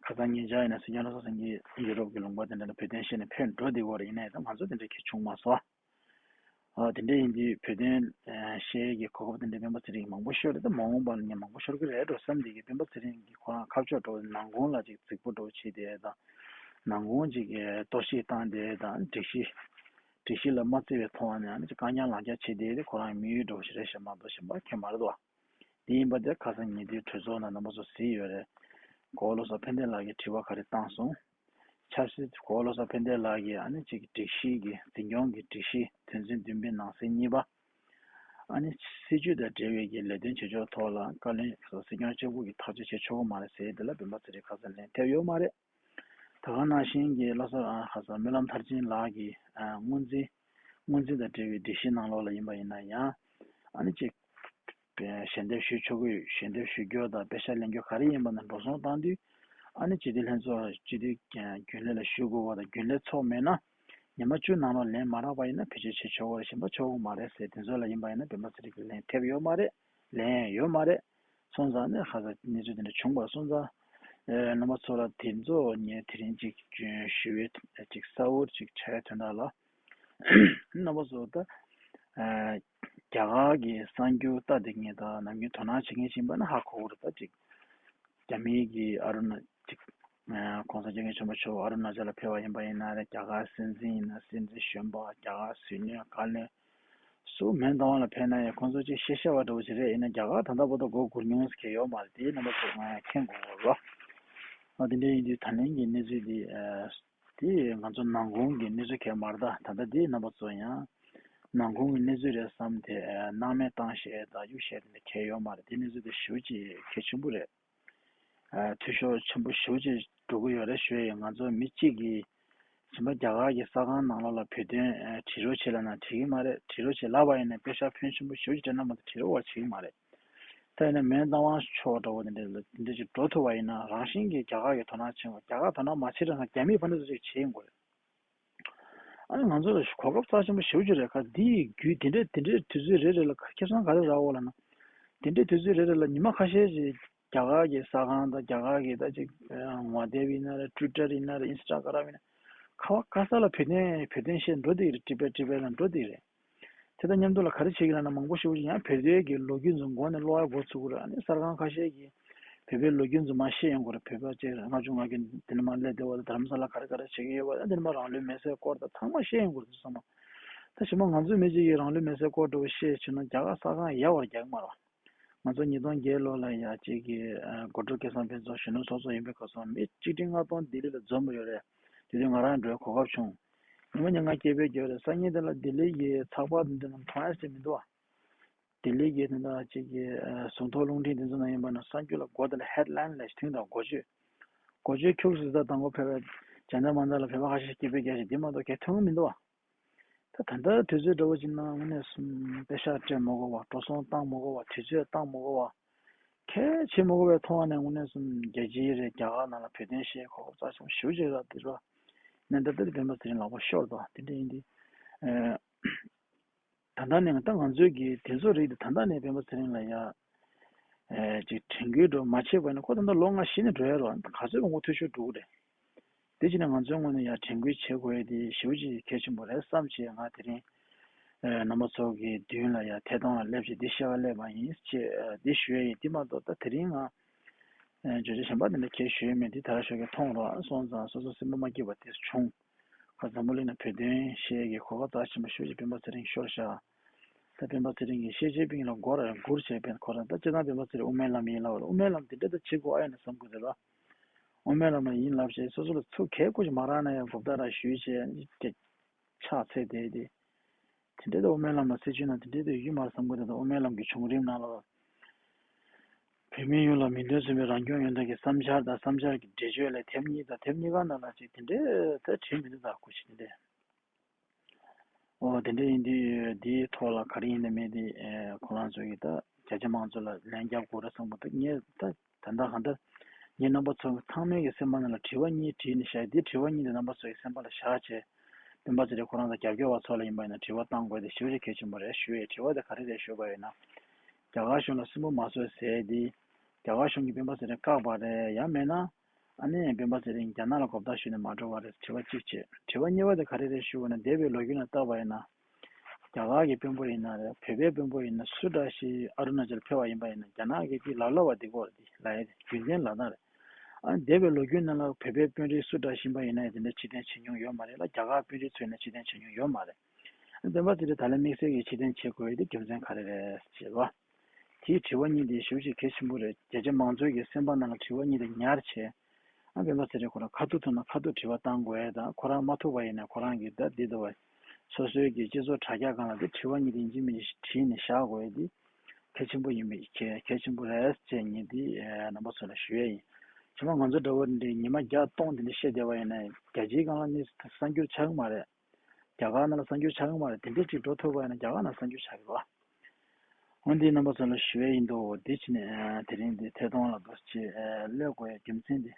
ཁ་སང་ཉེ་ཆར་ཡིན་ན་སྲིད་སྐྱོང་བློ་བཟང་སེང་གེ་ཡུ་རོབ་ཀྱི་ལུང་པ་དེ་འདྲ་ལ་བོད་དོན་བཤད་ནས་ཕེབས་འགྲོ་བསྡད་ཡོད་རེད། ཡིན་ནའི་ད་ང་ཚོ་དེ་འདྲ་གལ་བྱུང་མ་སོང་། ཨ་དེ་འདྲ་ཡིན་དུས་བོད་དོན་ཨ་བཤད་ཀྱི་གོ་སྐབས་དེ་འདྲ་སྤེན་པ་ཚེ་རིང་མང་པོ་ཤོར་རེད། ད་མ་འོངས་པ་ལ་ངས་མང་པོ་ཤོར་གི་རེད་འགྲོ་བསམ་བསྡད་ཀྱི། སྤེན་པ་ཚེ་རིང་གིས་ཁོ་རང་ཁ་ཕྱོགས་འགྲོ་ནང་ཁུལ་ལ་ཅིག་རྫིག་པོ་འགྲོ་བྱས་བསྡད་དང་། ནང་ཁུལ་ཅིག་གཏོར་བཤིག་བཏང་བསྡད་དང་། སྒྲིག་གཞི་སྒྲིག་གཞི་ལ་མ་བརྩི་བའི་ཐོག་ནས་ཨ་ནི་ཅིག་བཀག་ཉར་ལག་འཁྱེར་བྱས་བསྡད་དེ་ཁོ་རང་དམིགས་ཡུལ་འདྲ་བོ་ཞིག་རེད་ཤག་མ་གཏོགས་གཞན་པ་ཁྱོན་མ་རེད་དོ། དེ་ཡིན་པ་དེ་ཁ་སང་ཉེ་དུས་གྲོས་ཚོགས་ནང་རྣམ་པ་ཚོ་གཟིགས་ཡོད་རེད། གོ་བོ་བློ་བཟང་ཕན་བདེ་ལགས་ཀྱིས་དྲི་བ་ག་རེ་བཏང་སོང་། ཆབ་སྲིད་གོ་བོ་བློ་བཟང་ཕན་བདེ་ལགས་ཀྱིས་ཨ་ནི་གཅིག་སྒྲིག་གཞི་གི་འཛིན་སྐྱོང་གི་སྒྲིག་གཞི་དོན་ཚན་བདུན་པའི་ནང་གསེས་གཉིས་པ། ཨ་ནི་སྲིད་བྱུས་དང་འབྲེལ་བའི་གི་ལས་དོན་བྱེད་ཕྱོགས་ཐོག་ལ་བཀའ་བློན་སྲིད་སྐྱོང་གཅིག་པུ་གིས་ཐག་གཅོད་བྱེད་ཆོག་གི་མ་རེད་ཟེར་དེ་ལ་སྤེན་པ་ཚེ་རིང་ཁ་སང་ལན་ཐེབས་ཡོད་མ་རེད། ད་ག་ནང་བཞིན་གྱི་བློ་བཟང་ཨ་ཁ་སང་སྨོན་ལམ་མཐར་ཕྱིན་ལགས་ཀྱིས་ཨ་སྔོན་རྩིས་སྔོན་རྩིས་དང་འབྲེལ་བའི་སྒྲིག་གཞི་ནང་ལོགས་ལ་ཡིན་པ་ཡིན་ན་ཡང་ཨ་ནི་ཅིག་ཞལ་འདེབས་ཞུ་ཆོག་གི་ཡོད། ཞལ་འདེབས་ཞུ་རྒྱུ་དང་པེ་ཤག་ལེན་རྒྱུ་ག་རེ་ཡིན་པ་ནང་འགྲོ་སོང་བཏང་དུས་ཨ་ནི་སྤྱི་འཐུས་ལྷན་ཚོགས་སྤྱི་འཐུས་རྒྱུན་ལས་ལ་ཞུ་དགོས་པ་དང་། རྒྱུན་ལས་ཚོགས་མེད་ན་ཉི་མ་བཅུ་ནང་ལོགས་ལན་མ་རག་པ་ཡིན་ན་བེད་སྤྱོད་བྱེད་ཆོག་གི་རེད། གཞན་པ་ཆོག་གི་མ་རེད་ཟེར་དེ་ཚོ་ལ་ཡིན་པ་ཡིན་ན་སྤེན་པ་ཚེ་རིང་གིས་ལན་ཐེབས་ཡོད་མ་རེད། ལན་ཡོད་མ་རེད། སོང་ཙང་ནས་ཁ་སང་གནས་ཚུལ་དེ་འདྲ་བྱུང་བ་སོང་ཙང་། ཨེ་རྣམ་པ་ཚོ་ལ་དེ་ཚོ་ངས་དེ་རིང་ཅིག་ཞུ་བའི་ཅིག་གསལ་བོ་ཅིག་ཆགས་ཡ་དོན་དག་ལ། རྣམ་པ་ཚོ་ད་ཨེ་རྒྱ་གར་གྱི་གསར་འགྱུར་ལྟ་བསྡད་མཁན་དང་ནམ་རྒྱུན་དོ་སྣང་བྱེད་མཁན་ཞིག་ཡིན་པ་ན་ཧ་གོ་གི་རེད། ད་ཅིག་རྒྱ་མིའི་གི་ཨ་རུ་ན་ཅིག་ཨེ་༸གོང་ས་༸སྐྱབས་མགོན་ཆེན་པོ་མཆོག་ཨ་རུ་ན་ཅལ་ལ་ཕེབས་པ་ཡིན་པ་ཡིན་ན་རེད། རྒྱ་གར་སྲིད་འཛིན་ཡིན་ན་སྲིད་འཛིན་གཞོན་པ། རྒྱ་གར་ཟུར་གནས་བཀའ་བློན། སུ་མོན་རྟ་དབང་ལ་ཕེབས་ན་ཡང་ཁོང་ཚོ་ཅིག་ཤེས་ཤེས་པ་འདྲ་བོ་ཞིག་རེད། ཡིན་ན་རྒྱ་གར་ད་ལྟ་བར་དུ་མགོ་སྒུར་མྱོང་ཟེར་མཁན་ཡོད་མ་རེད། དེའི་རྣམ་པ་ཚོ་ང་ཡང་མཁྱེན་དགོས་པ་རེད། ཨ་དེ་འདྲ་ཡིན་དུས་ད་ལན་གྱི་གནས་ཚུལ་འདི་ཨ་དེ་ང་ཚོ་ནང་ཁུལ་གྱི་གནས་ཚུལ་གང་མ་རེད། ད་ད་ལྟ་དེའི་རྣམ་པ་ཚོ་ཡང་ནང་ཁུལ་གྱི་གནས་ཚུལ་རེད་བསམ་སྟེ་ཨ་སྣང་མེད་བཏང་བཤད་དང་གཡུག་བཤད་དེ་འདྲ་གང་ཡང་ཡོད་མ་རེད། དེ་གནས་ཚུལ་དེ་ཞེ་པོ་ཅིག་གལ་ཆེན་པོ་རེད། ཨ་འཐུས་ཤོར་ཆེན་པོ་ཞེ་པོ་ཅིག་འགྲོ་གི་ཡོད་རེད་ཞུ་ཡ་ཡིན། ང་ཚོ་མི་གཅིག་གིས་ གཞན་པ་རྒྱ་གར་གྱི་ས་ཁང་ནང་ལོགས་ལ་བོད་དོན་ཨ་བྲིས་རོགས་བྱེད་ལབ་ན་བྲིས་ཀྱི་མ་རེད། བྲིས་རོགས་བྱེད་ལབ་པ་ཡིན་ན་པེ་ཤག་ཕོན་ཆེན་པོ་ཞེ་པོ་ཅིག་སྤྲད་ན་མ་གཏོགས་བྲིས་རོགས་བྱེད་ཀྱི་མ་རེད། ད་ཡིན་ན་མེན་ཏང་ཝང་ཕྱོགས་འདྲ་བོ་དེ་འདྲ་ལ་དེ་འདྲ་ཅིག་འགྲོ་ཐུབ་པ་ཡིན་ན་རང་བཞིན་གྱིས་རྒྱ་གར་གྱིས་དོ་སྣང་བྱེད་དགོས། རྒྱ་གར་དོ་སྣང་མ་བྱེད་ར་ན་རྒྱ་མིས་ཕ་འདྲ་ཚོ་ཅིག་བྱེད་ཡོང་གི་རེད། ཨ་ནི་ང་ཚོ་ལ་གོ་སྐབས་རྩ་ཆེན་པོ་ཞེ་པོ་ཅིག་རེད། ཁ་འདི་ཡི་བརྒྱུད་དེ་འདྲའི་དེ་འདྲའི་དུས་ཚོད་རེ་རེ་ལ་ཁ་ཁེ་བཟང་ག་རེ་རག་འོ་ལབ་ན། དེ་འདྲའི་དུས་ཚོད་རེ་རེ་ལ་ཉི་མ་ཁ་ཤས་ཤིག་རྒྱ་གར་གྱི་ས་ཁང་དང་རྒྱ་གར་གྱི་ད་ཅིག་ཝ་ཊེབ་ཡིན་ན་རེད། ཊུ་ཊར་ཡིན་ན་རེད། ཨིན་སི་ཊ་གྷ་རམ་ཡིན་ན། ག་བ་ག་ས་ལ་བོད་དོན་བོད་དོན་བཤད་འགྲོ་བསྡད་ཀྱི་རེད། ཊི་བེཊ་ཊི་བེཊ་ལ་འགྲོ་བསྡད་ཀྱི་རེད། དེ་དང་མཉམ་དུ་ལ་ག་རེ་བྱེད་ཀྱི་ལབ་ན་མང་པོ་ཞེ་པོ་ཅིག་ཡང་བོད་དོན་གྱི་ལོ་རྒྱུས་ཚོ་མགོ་ནས་ཀློག་ཡ་འགོ་ཚུགས་ཀྱི་རེད། ཨ་ནི་གསར་ཁང་ཁ་ཤས་ཀྱིས་བོད་པའི་ལོ་རྒྱུས་ཚོ་མར་བཤད་ཡོང་གི་རེད། བོད་པ་བཅས་ལྔ་བཅུ་ང་བརྒྱད་དེ་ནས་མར་སླེབས་བསྡད་པ་དང་རྡ་རམ་ས་ལ་ག་རེ་ག་རེ་བྱེད་ཀྱི་ཡོད་པ་དང་། དེ་ནས་མར་རང་ལུས་མེར་སྲེག་སྐོར་དང་ཚང་མ་བཤད་ཡོང་གི་རེད་ཚང་མ། ད་གཞན་པ་ང་ཚོའི་མི་གཅིག་གིས་རང་ལུས་མེར་སྲེག་སྐོར་འདྲ་བོ་བཤད་བྱུང་ན་རྒྱ་གར་ས་ཁང་ཡར་བར་རྒྱག་གི་མ་རེད་པ། ང་ཚོ་ཉིས་སྟོང་བརྒྱད་ལོ་ལ་ཡ་གཅིག་གི་ཨ་དགོང་དྲོ་སྐལ་བཟང་ཕུན་ཚོགས་གཞོན་ནུ་ཚོགས་གཙོ་ཡིན་པའི་སྐབས་སུ་མི་གཅིག་ཁྲི་ལྔ་སྟོང་ལྡི་ལི་ལ་འཛོམས་ཡོད་རེད། དེ་དུས་ང་རང་འགྲོ་བའི་གོ་སྐབས་བྱུང་། ཉི་མ་ཉིན་ལྔ་སྐྱིད་པོ་བརྒྱབ་རེད། སང་ཉིན་དེ་ལ་ལྡི་ལི་ཡི་ཚགས་པར་འདི་ནང་མཐོང་ཡ་ཞིག་མི་འདུག་པ། ལྡི་ལི་གི་དེ་འདྲ་གཅིག་གི་ཨ་གཟུགས་མཐོང་རླུང་འཕྲིན་དེ་ཚོ་ནང་ཡིན་པ་ན་གསར་འགྱུར་ལ་འགོ་དེ་ལ་ཧེཌ་ལའིན་ལབ་ཞིག་ཐོན་འདུག་འགོ་བརྗོད། འགོ་བརྗོད་ཁྱུག་ཙམ་ད་དང་པོ་ཕེབས་པའི་བྱས་ཙང་མ་ད་ལ་བོད་པ་ཁ་ཤས་སྐྱིད་པོ་རྒྱག་ཞིག་འདི་མ་གཏོགས་གས་ཐོན་གི་མི་འདུག་པ། ད་ད་ལྟ་དུས་ཚོད་འདྲ་བོ་ཅིག་ན་དངོས་གནས་སུ་པེ་ཤག་སྤྲད་མ་དགོས་པ། འགྲོ་སོང་བཏང་མ་དགོས་པ། དུས་ཚོད་བཏང་མ་དགོས་པ། གལ་ཆེ་མ་དགོས་པའི་ཐོག་ནས་དངོས་གནས་སུ་རྒྱལ་སྤྱིའི་རེད། རྒྱ་གར་ནང་ལ་བོད་དོན་བཤད་གོ་སྐབས་རྩ་ཆེན་པོ་ཞེ་པོ་ཅིག་རག་འདི་རོ། གནས་སྟངས་འདི་སྤེན་པ་ཚེ་རིང་ལག་པ་ཤོར་འདུག་དེ་འདྲ་ཡིན་དུས། ད་ལྟ་ནས་ད་ང་ཚོའི་གི་དེ་ཚོ་རིགས་དེ་ད་ལྟ་ནས་སྤེན་པ་ཚེ་རིང་ལ་ཡ། ཨེ་ཅིག་དྲན་སྐུལ་འགྲོ་མ་བྱས་པ་ཡིན་ན་ཁོ་ད་ལྟ་ལོ་ལྔ་གཞི་ནས་འགྲོ་ཡ་རོ། ག་ཚོད་མང་པོ་འཐུས་ཤོར་འགྲོ་གི་རེད། དེ་བྱས་ན་ང་ཚོའི་ངོས་ནས་ཡ་དྲན་སྐུལ་བྱེད་དགོས་ཡ་དེ་ཞེ་པོ་ཅིག་གལ་ཆེན་པོ་རེད་བསམ་བྱས། ང་དེ་རིང་ཨེ་རྣམ་པ་ཚོ་གི་མདུན་ལ་ཡ་ཐད་གཏོང་ལ་སླེབས་བྱས་འདི་བཤད་ག་སླེབས་པ་ཡིན་ཅེས་ཨེ་འདི་ཞུ་ཡ་ཡིན། དེ་མ་གཏོགས་ད་དེ་རིང་ང་ཨེ་བརྗོད་བྱ་གཞན་པ་དེ་འདྲ་གས་ཞུ་ཡ་མེད། འདི་དར་ཤོག་གི་མཐོང་རོགས་སོང་ཙང་སོ་སོ་སེམས་པ་མ་སྐྱིད་པ་དེ་བྱུང་། ཁ་འཛམ་བུ་གླིང་ན་བོད་དོན་བཤད་ཀྱི་གོ་སྐབས་རྩ་ཆེན་པོ་ཞེ་པོ་ཅིག་སྤེན་པ་ཚེ་རིང་ཤོར་ཤག་ད་སྤེན་པ་ཚེ་རིང་གིས་ཤེས་བྱའི་པིང་ལ་མགོ་ར་སྒུར་བྱས་པའི་ཁོ་རང་ད་སྤྱིར་བཏང་སྤེན་པ་ཚེ་རིང་དབུ་མའི་ལམ་ཡིན་ལབ་པ་རེད། དབུ་མའི་ལམ་འདི་འདྲ་ད་བྱེད་དགོས་ཨ་ཡིན་ན་བསམ་གི་འདུག་ལ། དབུ་མའི་ལམ་ལ་ཡིན་ལབ་བྱས་སོ་སོ་ལ་ཚུར་གལ་ཁོ་ཅིག་མ་རག་ན་ཡང་གོ་བརྡ་ར་ཞུས་བྱས་ཀྱི་ཕྱག་འཚལ་བསྡད་དེ། དེ་འདྲའི་ད་དབུ་མའི་ལམ་ལ་སྲིད་བྱུས་ནང་དེ་འདྲའི་ད་ཡོད་ཀྱི་མ་རེད་བསམ་གི་འདུག་ད་དབུ་མའི་ལམ་གྱི་བྱུང་རིམ་ནང་ལ། བོད་མིའི་ཡུལ་ལ་མིང་དོན་མཚོན་པའི་རང་སྐྱོང་ཡོན་བདག་གི་བསམ་འཆར་དང་བསམ་འཆར་གྱི་འགྲེལ་བརྗོད་ལས་དེབ་གཉིས་དང་དེབ་གཉིས་ཀ་ནང་ལ་ཅིག་དེ་འདྲའི་ད་བྲིས་མི་འདུག་ད་སྐུ་མཁྱེན་དེ་འདྲའི། ཨོ་དེ་འདྲ་ཡིན་དུས་འདིའི་ཐོག་ལ་ག་རེ་ཡིན་དང་མིན་དེ་ཨེ་ཁོ་རང་ཚོ་གིས་ད་རྒྱ་ཆེ་མང་ཚོགས་ལ་ལན་རྒྱག་དགོས་རེད་བསམ་གི་འདུག་ངས་ད་ད་ལྟ་གང་ལྟར་ངས་རྣམ་པ་ཚོ་ཚང་མའི་གི་སེམས་པ་ནང་ལ་དྲི་བ་གཉིས་དྲིས་ནས་བཞག་འདི་དྲི་བ་གཉིས་དེ་རྣམ་པ་ཚོ་གི་སེམས་པ་ལ་བཞག་བྱས། སྤེན་པ་ཚེ་རིང་ཁོ་རང་དང་རྒྱབ་སྐྱོར་བ་ཚོ་ལ་ཡིན་པ་ཡིན་ན་དྲི་བ་བཏང་དགོས་དེ་ཞེ་པོ་ཅིག་གལ་ཆེན་པོ་རེད་ཞུ་ཡས། དྲི་བ་དེ་ག་རེ་རེད་ཞུས་པ་ཡིན་ན། རྒྱ་གར་གཞུང་ལ་སུན་པོ་མ་བཟོས་ཟེར་ཡས་འདི། རྒྱ་གར་གཞུང་གིས་སྤེན་པ་ཚེ་རིང་བཀག་པ་རེད། ཡང་མིན་ན། ཨ་ནི་སྤེན་པ་ཚེ་རིང་རྒྱ་ནག་ལ་གོ་བརྡ་ཞུས་ནས་མ་འགྲོ་བ་རེད། དྲི་བ་གཅིག་བྱས། དྲི་བ་གཉིས་པ་དེ་ག་རེ་རེད་ཞུ་བ་ན་འདས་པའི་ལོ་རྒྱུས་ནང་བལྟས་པ་ཡིན་ན། རྒྱ་གར་གྱི་དཔོན་པོ་ཡིན་ན་རེད། བོད་པའི་དཔོན་པོ་ཡིན་ན་སུ་འདྲ་ཞིག་ཨ་རུ་ན་ཅལ་ཕེབས་པ་ཡིན་པ་ཡིན་ན་རྒྱ་ནག་གིས་དེ་ལབ་ལབ་པ་འདི་སྐོར་འདི་ལབ་ཡས་དེ་རྒྱུ་མཚན་ལབ་སྟངས་རེད། ཨ་འདས་པའི་ལོ་རྒྱུས་ནང་ལ་བོད་པའི་དཔོན་རིགས་སུ་འདྲ་ཞིག་ཡིན་པ་ཡིན་ན་ཡང་དེ་འདྲ་ཕྱིར་འཐེན་བྱེད་མྱོང་ཡོད་མ་རེད་ལ། རྒྱ་གར་དཔོན་རིགས་ཚོ་ཡིན་ན་ཕྱིར་འཐེན་བྱེད་མྱོང་ཡོད་མ་རེད། སྤེན་པ་ཚེ་རིང་ད་ལན་དམིགས་བསལ་གྱིས་ཕྱིར་འཐེན་བྱེད་དགོས་ཡས་དེ་རྒྱུ་མཚན་ག་རེ་རེད་ཅེས་པ། དེའི་དྲི་བ་གཉིས་དེ་ཞེ་པོ་ཅིག་གལ་ཆེན་པོ་རེད། རྒྱ་ཆེ་མང་ཚོགས་ཀྱི་སེམས་པ་ནང་ལ་དྲི་བ་གཉིས་དེ་ཉར་བྱས། ཨ་སྤེན་པ་ཚེ་རིང་ཁོ་རང་ཁ་ཐུག་ཐུག་ན་ཁ་ཐུག་དྲི་བ་བཏང་དགོས་ཡས་དང་། ཁོ་རང་མ་ཐུག་པ་ཡིན་ན་ཁོ་རང་གིས་ད་འདི་འདུག་བ། སོ་སོའི་གི་སྤྱི་ཚོགས་དྲ་རྒྱ་སྒང་ལ་དེ་དྲི་བ་གཉིས་དེ་ཡིན་གཅིག་མིན་གཅིག་བྲིས་ནས་བཞག་དགོས་ཡས་དེ་གལ་ཆེན་པོ་ཡིན་པའི་གལ་གལ་ཆེན་པོ་རེད་ཅེས་ངས་དེ་རྣམ་པ་ཚོ་ལ་ཞུ་ཡས་ཡིན། ཕྱི་མ་ང་ཚོ་འདྲ་བོ་འདི་ཉི་མ་བརྒྱ་སྟོང་དེ་འདྲ་བཤད་བསྡད་པ་ཡིན་ན་རྒྱལ་སྤྱིའི་སྒང་ལ་ནི་གསར་འགྱུར་ཆགས་ཀྱི་མ་རེད། རྒྱ་གར་ནང་ལ་གསར་འགྱུར་ཆགས་ཀྱི་མ་རེད། དེ་འདྲས་ཅིག་འགྲོ་ཐུབ་པ་ཡིན་ན་རྒྱ་གར་ནང་གསར་འགྱུར་ཆགས་ཀྱི་རེད་བ། འོན་ཏེ་རྣམ་པ་ཚོ་ལ་ཞུ་ཡས་ཡིན་འདུག་དེ་ཕྱིན་ནས་དེ་རིང་འདི་ཐད་གཏོང་ལ་འདུག་སེ་སླེབས་དགོས་ཡ་རྒྱུ་མཚན་འདི།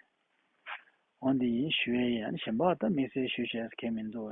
འོན་ཏེ་ཡིན་ཞུ་ཡས་ཡིན། ཨ་ནི་གཞན་པ་ད་དམིགས་བསལ་ཞུ་བྱས་ཟེར་མཁན་མི་འདུག